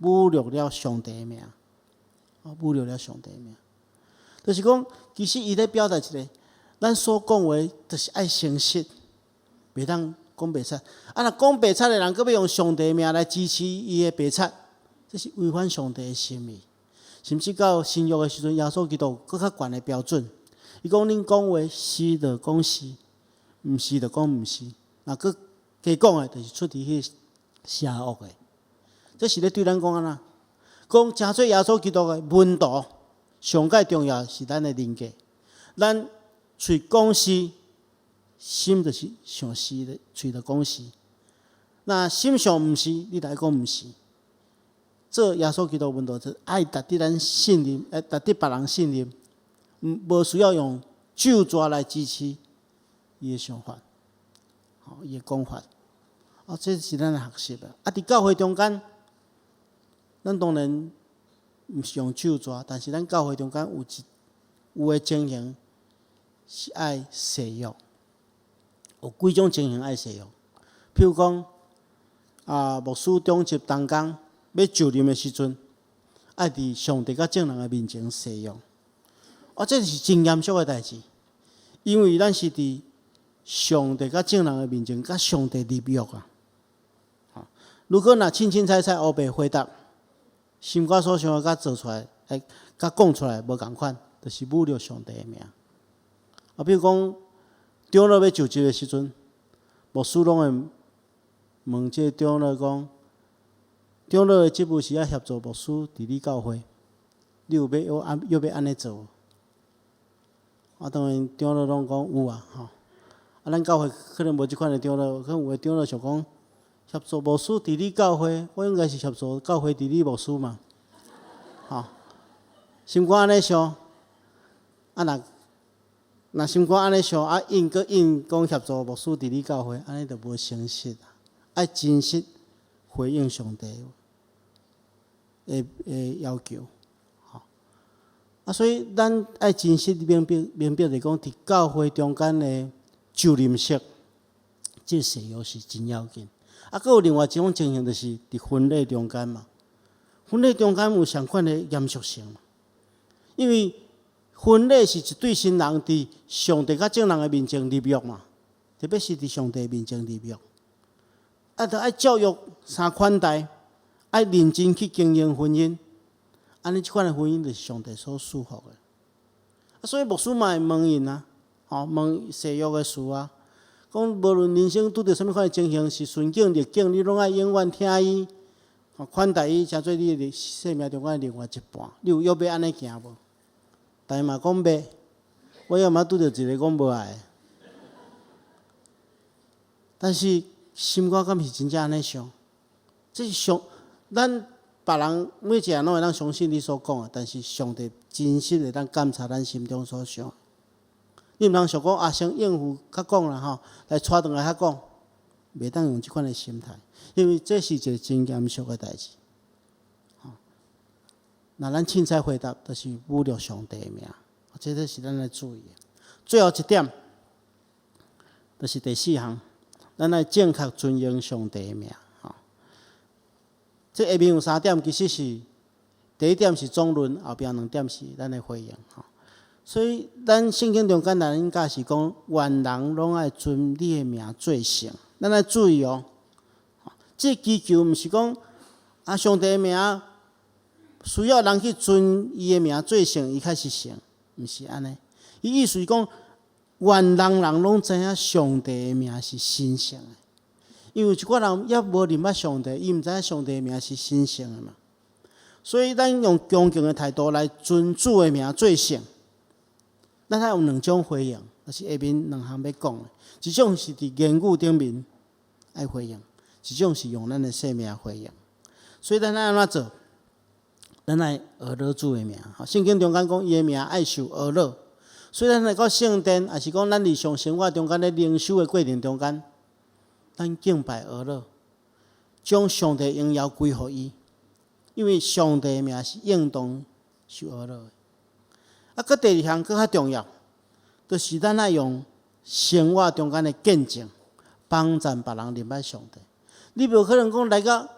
侮辱了上帝的名，哦，侮辱了上帝的名，就是講，其實伊咧表達一個，咱所講話就是愛誠實，袂當講白賊。啊，若講白賊的人，閣欲用上帝的名來支持伊的白賊，這是違反上帝的心意。甚至到新約的時陣，耶穌基督閣較懸的標準。伊講恁講話是就講是，毋是就講毋是。若閣加講的，就是出佇彼邪惡的。這是咧對咱講按怎？講成做耶穌基督的門徒，上蓋重要是咱的人格。咱喙講是，心就是想是的，喙就講是。若心想毋是，你就愛講毋是。做耶穌基督門徒，就愛值得咱信任，愛值得別人信任。無需要用咒詛來支持伊的想法，吼，伊的講法。啊，這是咱的學習啊！啊，佇教會中間，咱當然毋是用咒詛，但是咱教會中間有一有的情形是愛誓約，有幾種情形愛誓約。譬如講，啊，牧師長執同工欲就任的時陣，愛佇上帝佮眾人的面前誓約。啊，這是真嚴肅的代誌，因為咱是佇上帝佮眾人的面前，佮上帝立約啊。如果若凊凊彩彩烏白回答，心肝所想的佮做出來，欸，佮講出來無仝款，就是侮辱上帝的名。啊，比如講，長老欲就職的時陣，牧師攏會問這個長老講：長老的職務是愛協助牧師治理教會，你有欲按欲欲按呢做無？啊，當然長老攏講有啊，吼。啊，咱教會可能無這款的長老，可能有的長老想講協助牧師治理教會，我應該是協助教會治理牧師嘛，吼。心肝按呢想，啊若若心肝按呢想，啊應閣應講協助牧師治理教會，按呢就無誠實啊。愛真實回應上帝的的要求。啊，所以咱愛真實明白明白來講，佇教會中間的就任式，這誓約是真要緊。啊，閣有另外一種情形，就是佇婚禮中間嘛。婚禮中間有相款的嚴肅性嘛。因為婚禮是一對新人佇上帝佮眾人的面前立約嘛，特別是佇上帝面前立約。啊，著愛照約三款待，愛認真去經營婚姻。按呢，這款的婚姻就是上帝所賜福的。啊，所以牧師嘛會問𪜶啊，吼，問誓約的事啊，講無論人生拄著啥物款的情形，是順境逆境，你攏愛永遠疼伊，吼，款待伊，成做你的生命中間的另外一半。你有約欲按呢行無？逐家嘛講欲，我猶嘛拄著一个講無愛的。但是心肝敢是真正按呢想？這是上咱。別人每一個人攏會當相信你所講的，但是上帝真實會當監察咱心中所想。你毋通想講啊，先應付較講啦吼，來帶轉來較講，袂當用這款的心態，因為這是一個真嚴肅的代誌。吼，若咱凊彩回答，就是侮辱上帝的名，這個是咱愛注意的。最後一點，就是第四項，咱愛正確尊榮上帝的名。這下面有三點，其實是第一點是總論，後壁兩點是咱的回應。吼，所以咱聖經中間咱教是講，願人攏愛尊你的名做聖。咱愛注意哦，這祈求毋是講啊，上帝的名需要人去尊伊的名做聖，伊才是聖，毋是按呢。伊意思是講，願人人攏知影上帝的名是神聖的。因為一寡人猶無認捌上帝，伊毋知影上帝的名是神聖的嘛。所以咱用恭敬的態度來尊主的名做聖。咱愛有兩種回應，就是下面兩項欲講的。一種是佇言語頂面愛回應，一種是用咱的生命回應。所以咱愛按怎做？咱愛呵咾主的名。聖經中間講，伊的名愛受呵咾。所以咱來到聖殿，抑是講咱日常生活中間咧靈修的過程中間，咱敬拜呵咾，將上帝榮耀歸予伊，因為上帝的名是應當受呵咾的。啊，閣第二項閣較重要，就是咱愛用生活中間的見證，幫贊別人認捌上帝。你無可能講來到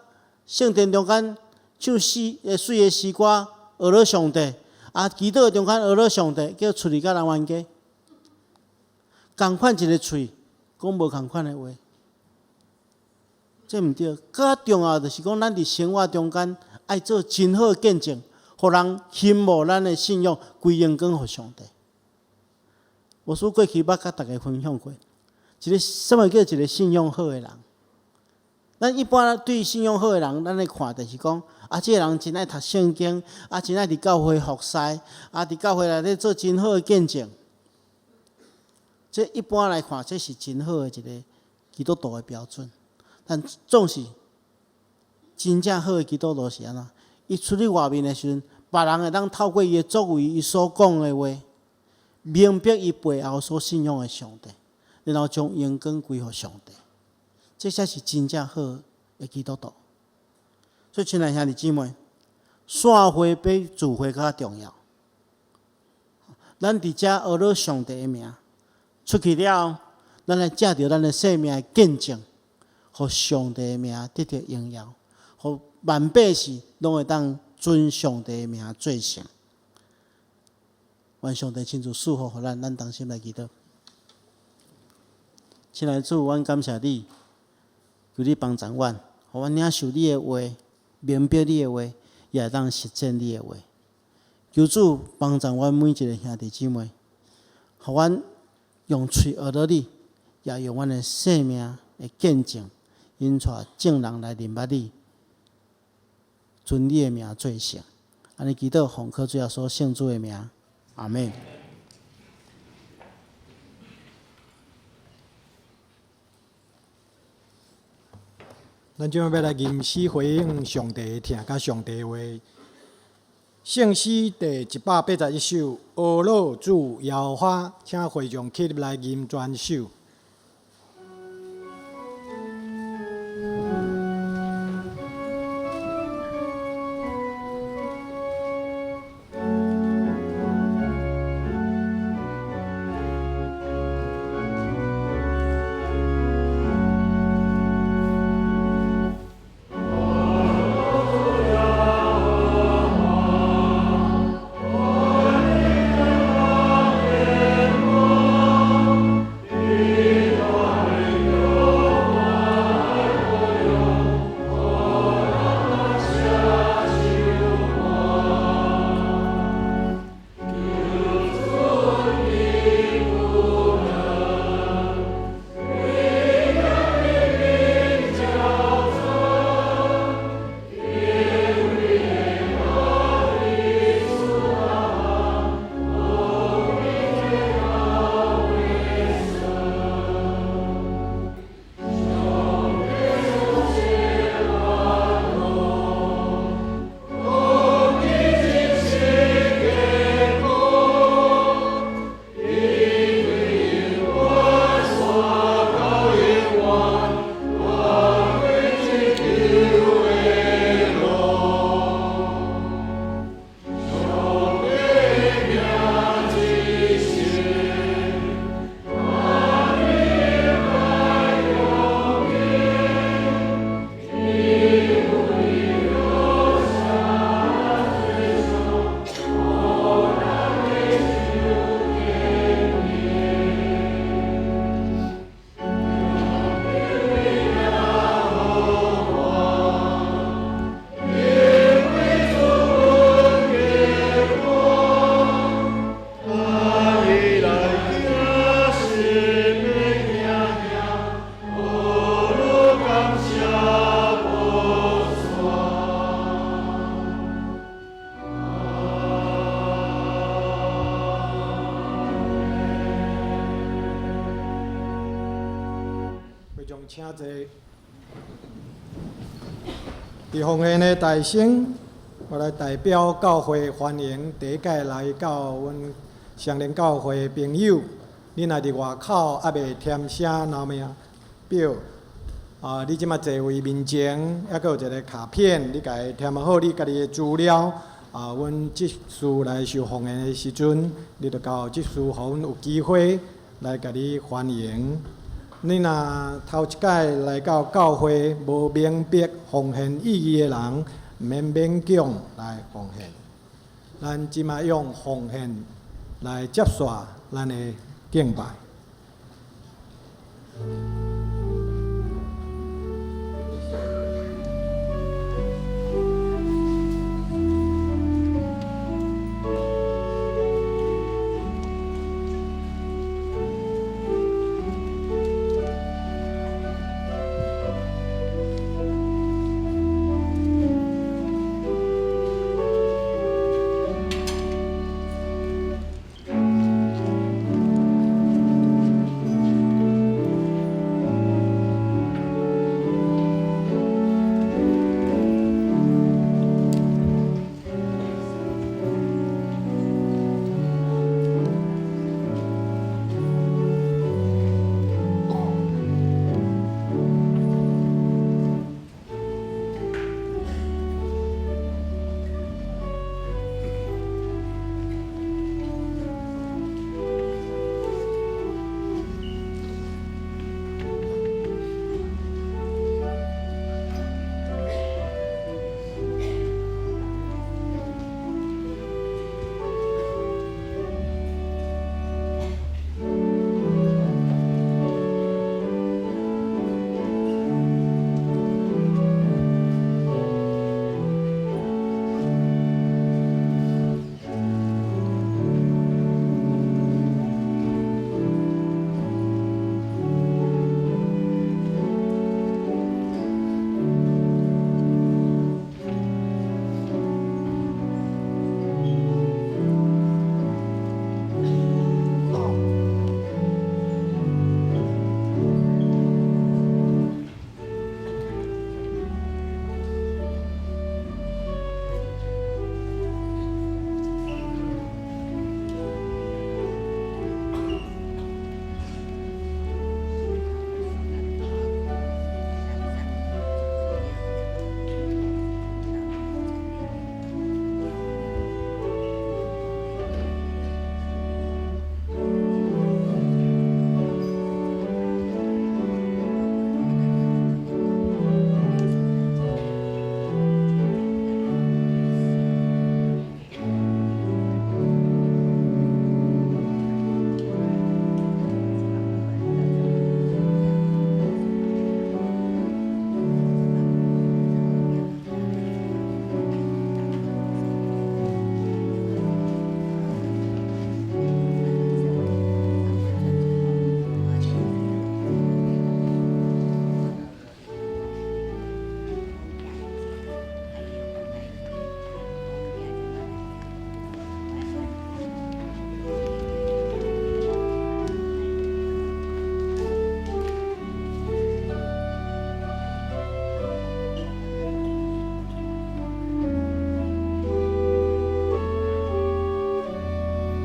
聖殿中間唱詩水的詩歌，呵咾上帝，啊，祈禱中間呵咾上帝，叫出去佮人冤家，仝款一个喙講無仝款的話，這毋對。閣較重要就是講，咱佇生活中間愛做真好的見證，予人欣慕咱的信仰，歸榮光予上帝。牧師過去捌佮大家分享過，一个啥物叫一个信仰好的人？咱一般對信仰好的人，咱咧看就是講，啊，這个人真愛讀聖經，啊，真愛佇教會服侍，啊，佇教會內底做真好的見證。這一般來看，這是真好的一个基督徒的標準。但總是真正好的基督徒是按怎？伊出去外面的時陣，別人會當透過伊的作為、伊所講的話，明白伊背後所信仰的上帝，然後將榮光歸予上帝。這才是真正好的基督徒。所以，親愛兄弟姊妹，散會比聚會較重要。咱佇遮呵咾上帝的名，出去了後，咱來藉著咱的生命的見證，予上帝的名得著榮耀，予萬百姓攏會當尊上帝的名做聖。願上帝親自賜福予咱，咱同心來祈禱。親愛的主，阮感謝你，求你幫助阮，予阮領受你的話，明白你的話，也會當實踐你的話。求主幫助阮每一个兄弟姊妹，予阮用喙呵咾你，也用阮的生命的見證，引帶眾人來認捌你，尊你的名做聖。按呢祈禱，奉靠主耶穌聖子的名，阿們。咱這擺欲來吟詩回應上帝的疼佮上帝的話。聖詩第181首《呵咾主耶和華》，請會眾起立來吟全首。會眾請坐。佇奉獻的大聲，我來代表教會歡迎第一屆來到阮双连教會朋友，你若佇外口猶未填寫留名表，啊，你這馬座位面前，猶閣有一個卡片，你共伊填好你家己的資料。啊，阮執事來收奉獻的時陣，你就交執事，予阮有機會來共你歡迎。你若頭一擺來到教會，無明白奉獻意義的人，毋免勉強來奉獻。咱這馬用奉獻來接續咱的敬拜。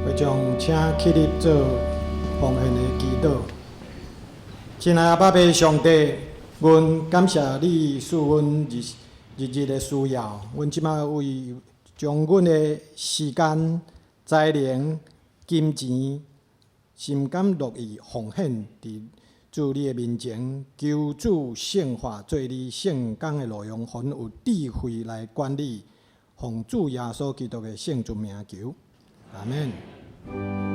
會眾請起立做奉獻的祈禱。親愛的阿爸父上帝，阮感謝你賜阮日日日的需要。阮這馬為將阮的時間、才能、金錢，心甘樂意奉獻佇主你的面前，求主聖化做你聖工的路用，予阮有智慧來管理，奉主耶穌基督的聖尊名求，阿們。我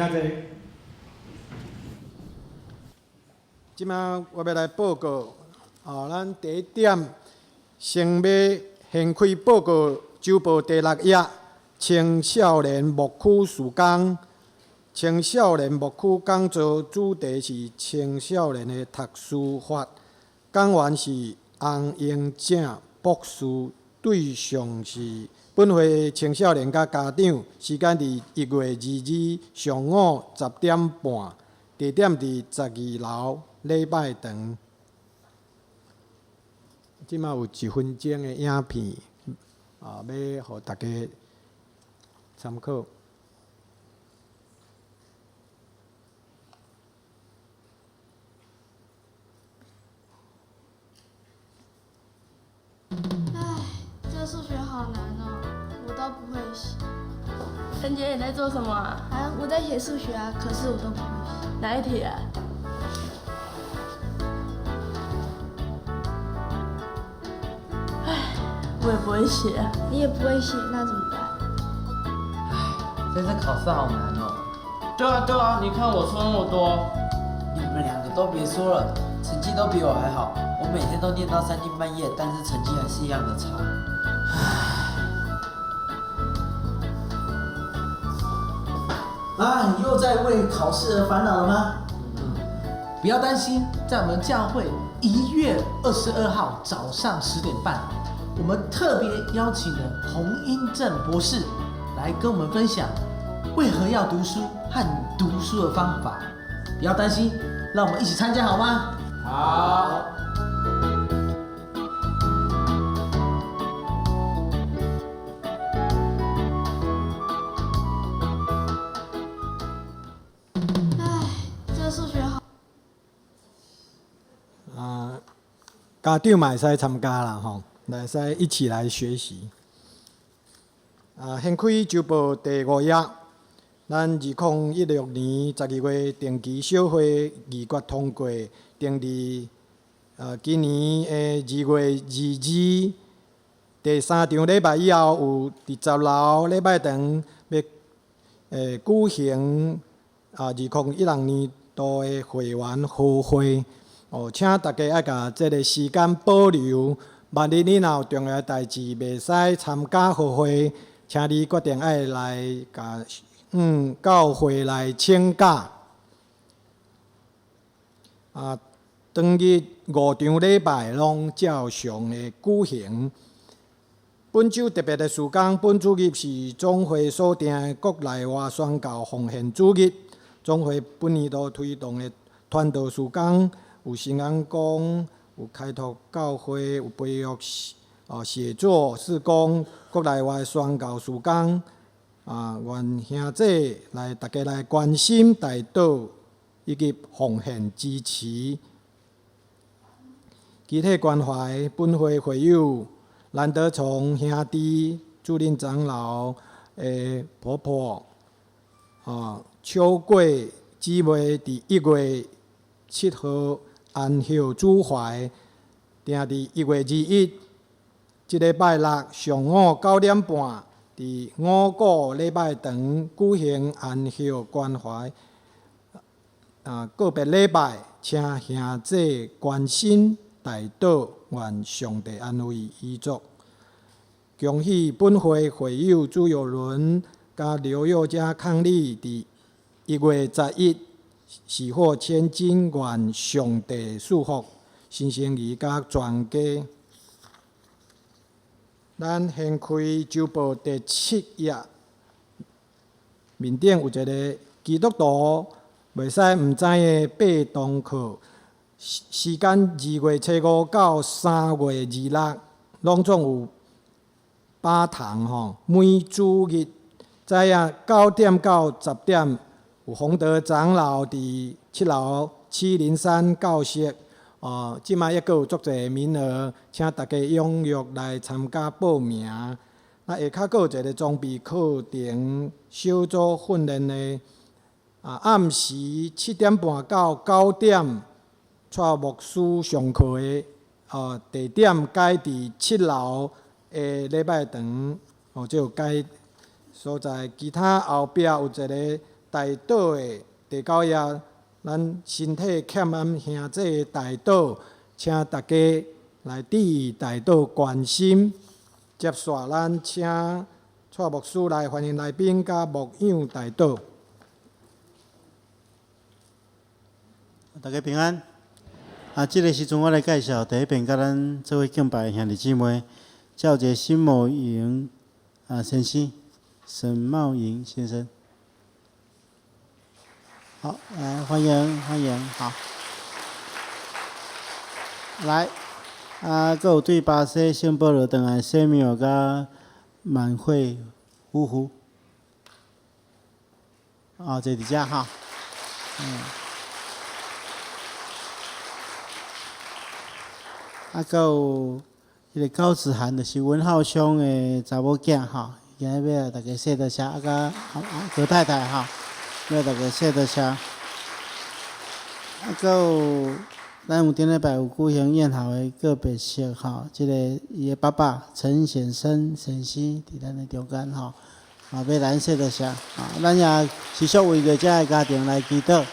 請坐。這馬我欲來報告，哦，咱第一點先欲掀開報告，週報第六頁，青少年牧區事工。青少年牧區講座主題是青少年的讀書法，講員是洪英正博士，對象是本會青少年佮家長。時間佇1月22上午10點半，地點佇12樓禮拜堂。這馬有一分鐘的影片，啊，欲予大家參考。唉，這數學好難哦，我都不會寫。陳姐，你在做什麼啊？啊，我在寫數學啊，可是我都不會寫。哪一題啊？唉，我也不會寫。你也不會寫，那怎麼辦？唉，這次考試好難哦。對啊對啊，你看我錯那麼多。你們兩個都別說了，成績都比我還好。我每天都念到三更半夜，但是成績還是一樣的差。唉。啊，你又在為考試而煩惱了嗎？嗯，不要擔心，在我們教會1月22號早上10點半，我們特別邀請了洪英正博士來跟我們分享為何要讀書和讀書的方法。不要擔心，讓我們一起參加好嗎？好。唉，這數學好。啊，家長嘛會使參加啦，吼，會使一起來學習。啊，掀開週報第五頁，咱2016年12月定期小會議決通過，定佇今年的2月22第三場禮拜以後，有佇10樓禮拜堂欲舉行2016年度的會員和會，哦，請大家愛共這个時間保留。萬一你若有重要代誌袂使參加和會，請你決定愛來共教會來請假。啊，當日五場禮拜攏照常的舉行。本週特別的事工，本主日是總會所定的國內外宣教奉獻主日。總會本年度推動的傳道事工，有新眼光，有開拓教會，有培育寫作事工，國內外宣教事工。啊，願兄弟來大家來關心、代禱以及奉獻支持。肢體關懷本會會友蘭德從兄弟主任長老的婆婆，啊，秋桂姊妹佇1月7號安息主懷，定佇1月21，這禮拜六上午9點半，佇五股禮拜堂舉行安息關懷告別禮拜，請兄弟關心代禱，願上帝安慰遺族。恭喜本會會友朱友倫佮劉幼佳伉儷佇1月11喜獲千金，願上帝賜福新生兒佮全家。咱掀開週報第七頁，面頂有一个基督徒袂使毋知的八堂課，時間2月初5到3月26，攏總有八堂吼。每主日早影9點到10點，有洪德長老佇7樓703教室。哦，這擺猶閣有足濟名額，請大家踴躍來參加報名。啊，下跤閣有一个裝備課程小組訓練的，暗時7點半到9點，蔡牧師上課的，地點改佇7樓的禮拜堂，這有改所在。其他後壁有一个代禱的第九頁，咱身體欠暗兄弟的代禱，請大家來致意代禱關心。接續咱請蔡牧師來歡迎來賓佮牧養代禱。大家平安。啊，這个時陣我來介紹第一遍佮咱做伙敬拜的兄弟姊妹，叫做沈茂營啊先生，沈茂營先生。好，來歡迎歡迎，好。來，啊，閣有對巴西聖保羅轉來西繆佮滿惠夫婦，啊，坐佇遮哈，嗯。啊，閣有彼个高子涵，就是文浩兄的查某囝吼，今日欲來逐家說多謝，啊，佮啊何太太吼，欲來逐家說多謝。啊，閣有咱有頂禮拜有舉行宴後的告別式吼，這个伊的爸爸陳顯生先生佇咱的中間吼，啊，欲來說多謝。啊，咱也持續為著遮个家庭來祈禱。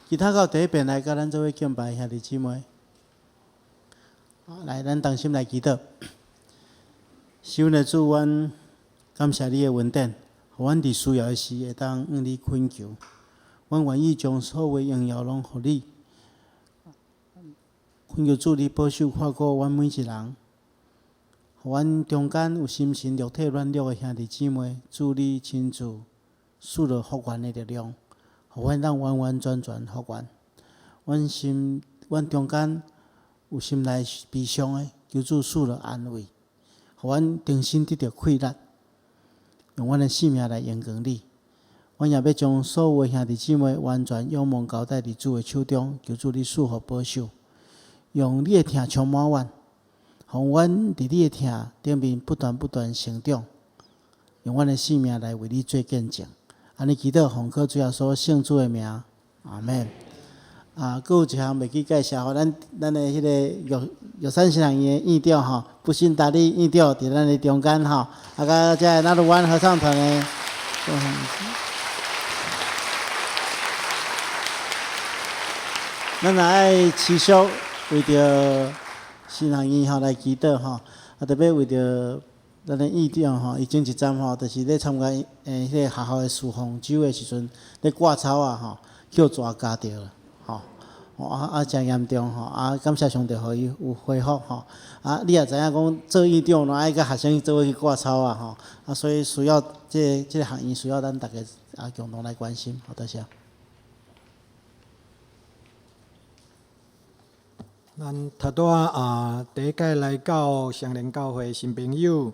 其他到第一遍來佮咱做伙敬拜兄弟姊妹。來，咱同心來祈禱。是阮的主，阮感謝你的恩典，予阮佇需要的時會當向你懇求。阮願意將所有的榮耀攏予你。懇求主，你保守看顧阮每一人，予阮中間有心神肉體軟弱的兄弟姊妹，主你親自賜落復原的力量，予阮當完完全全復原。阮心，阮中間有心內悲傷的，求主賜落安慰，予阮重新得著氣力，用阮的性命來榮光你。阮也欲將所有的兄弟姊妹完全仰望交代佇主的手中，求主你賜福保守，用你的疼充滿阮，予阮佇你的疼頂面不斷不斷成長，用阮的性命來為你做見證。按呢祈禱，奉靠主耶穌聖主的名，阿們。啊，閣有一項袂記介紹，咱的彼个玉玉山神學院的院長吼，不幸達利院長佇咱的中間吼，啊，佮遮个那魯灣合唱團的。咱若愛持續為著神學院吼來祈禱吼，啊，特別為著咱的院長吼，伊前一陣吼，就是咧參加彼个學校的侍奉周的時陣，咧掛草仔吼，去予蛇咬著啦，吼，啊啊，誠嚴重吼，啊，感謝上帝予伊有恢復吼，啊，你也知影講做院長，若愛佮學生做伙去掛草仔吼，啊，所以需要這个學院需要咱逐家啊共同來關心，好，多謝。咱頭拄仔啊，第一擺來到雙連教會新朋友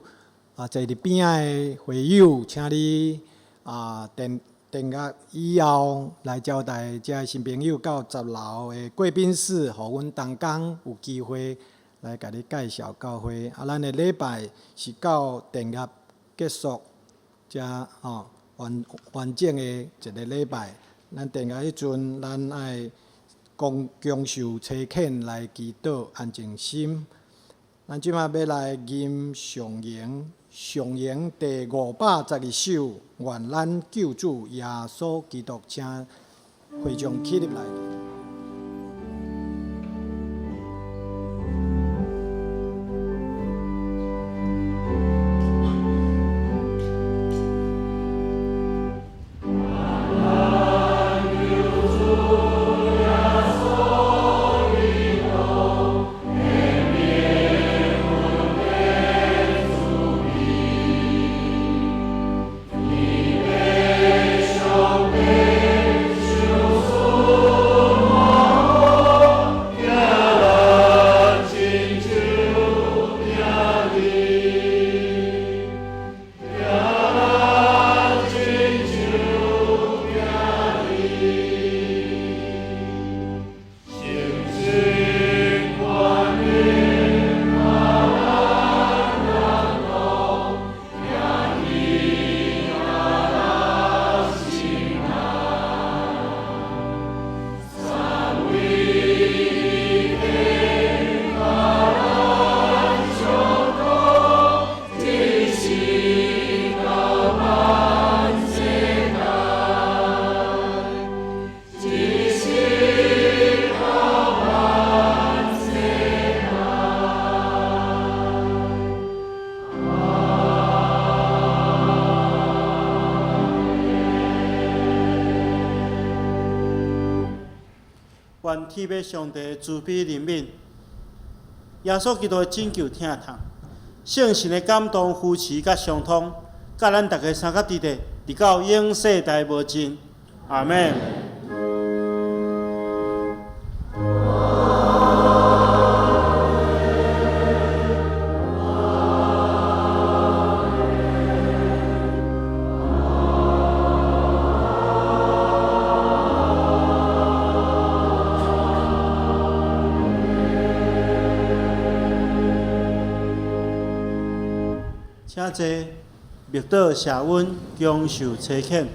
啊，坐佇邊仔的會友，請你啊電電壓以後來招待遮新朋友到10樓的貴賓室，予阮同工有機會來共你介紹教會。啊，咱的禮拜是到奠壓結束，才吼完完整的一个禮拜。咱奠壓彼陣，咱愛恭受差遣來祈禱安靜心。咱這擺欲來吟上詠，上詠第512首，願咱救主耶穌基督，請會眾起立來。受愿体欲上帝慈悲怜悯，耶穌基督的拯救疼痛，聖神的感動扶持佮相通，佮咱逐家相佮佇咧，直到永世代無盡。阿們。請坐，默禱謝恩，享受差遣。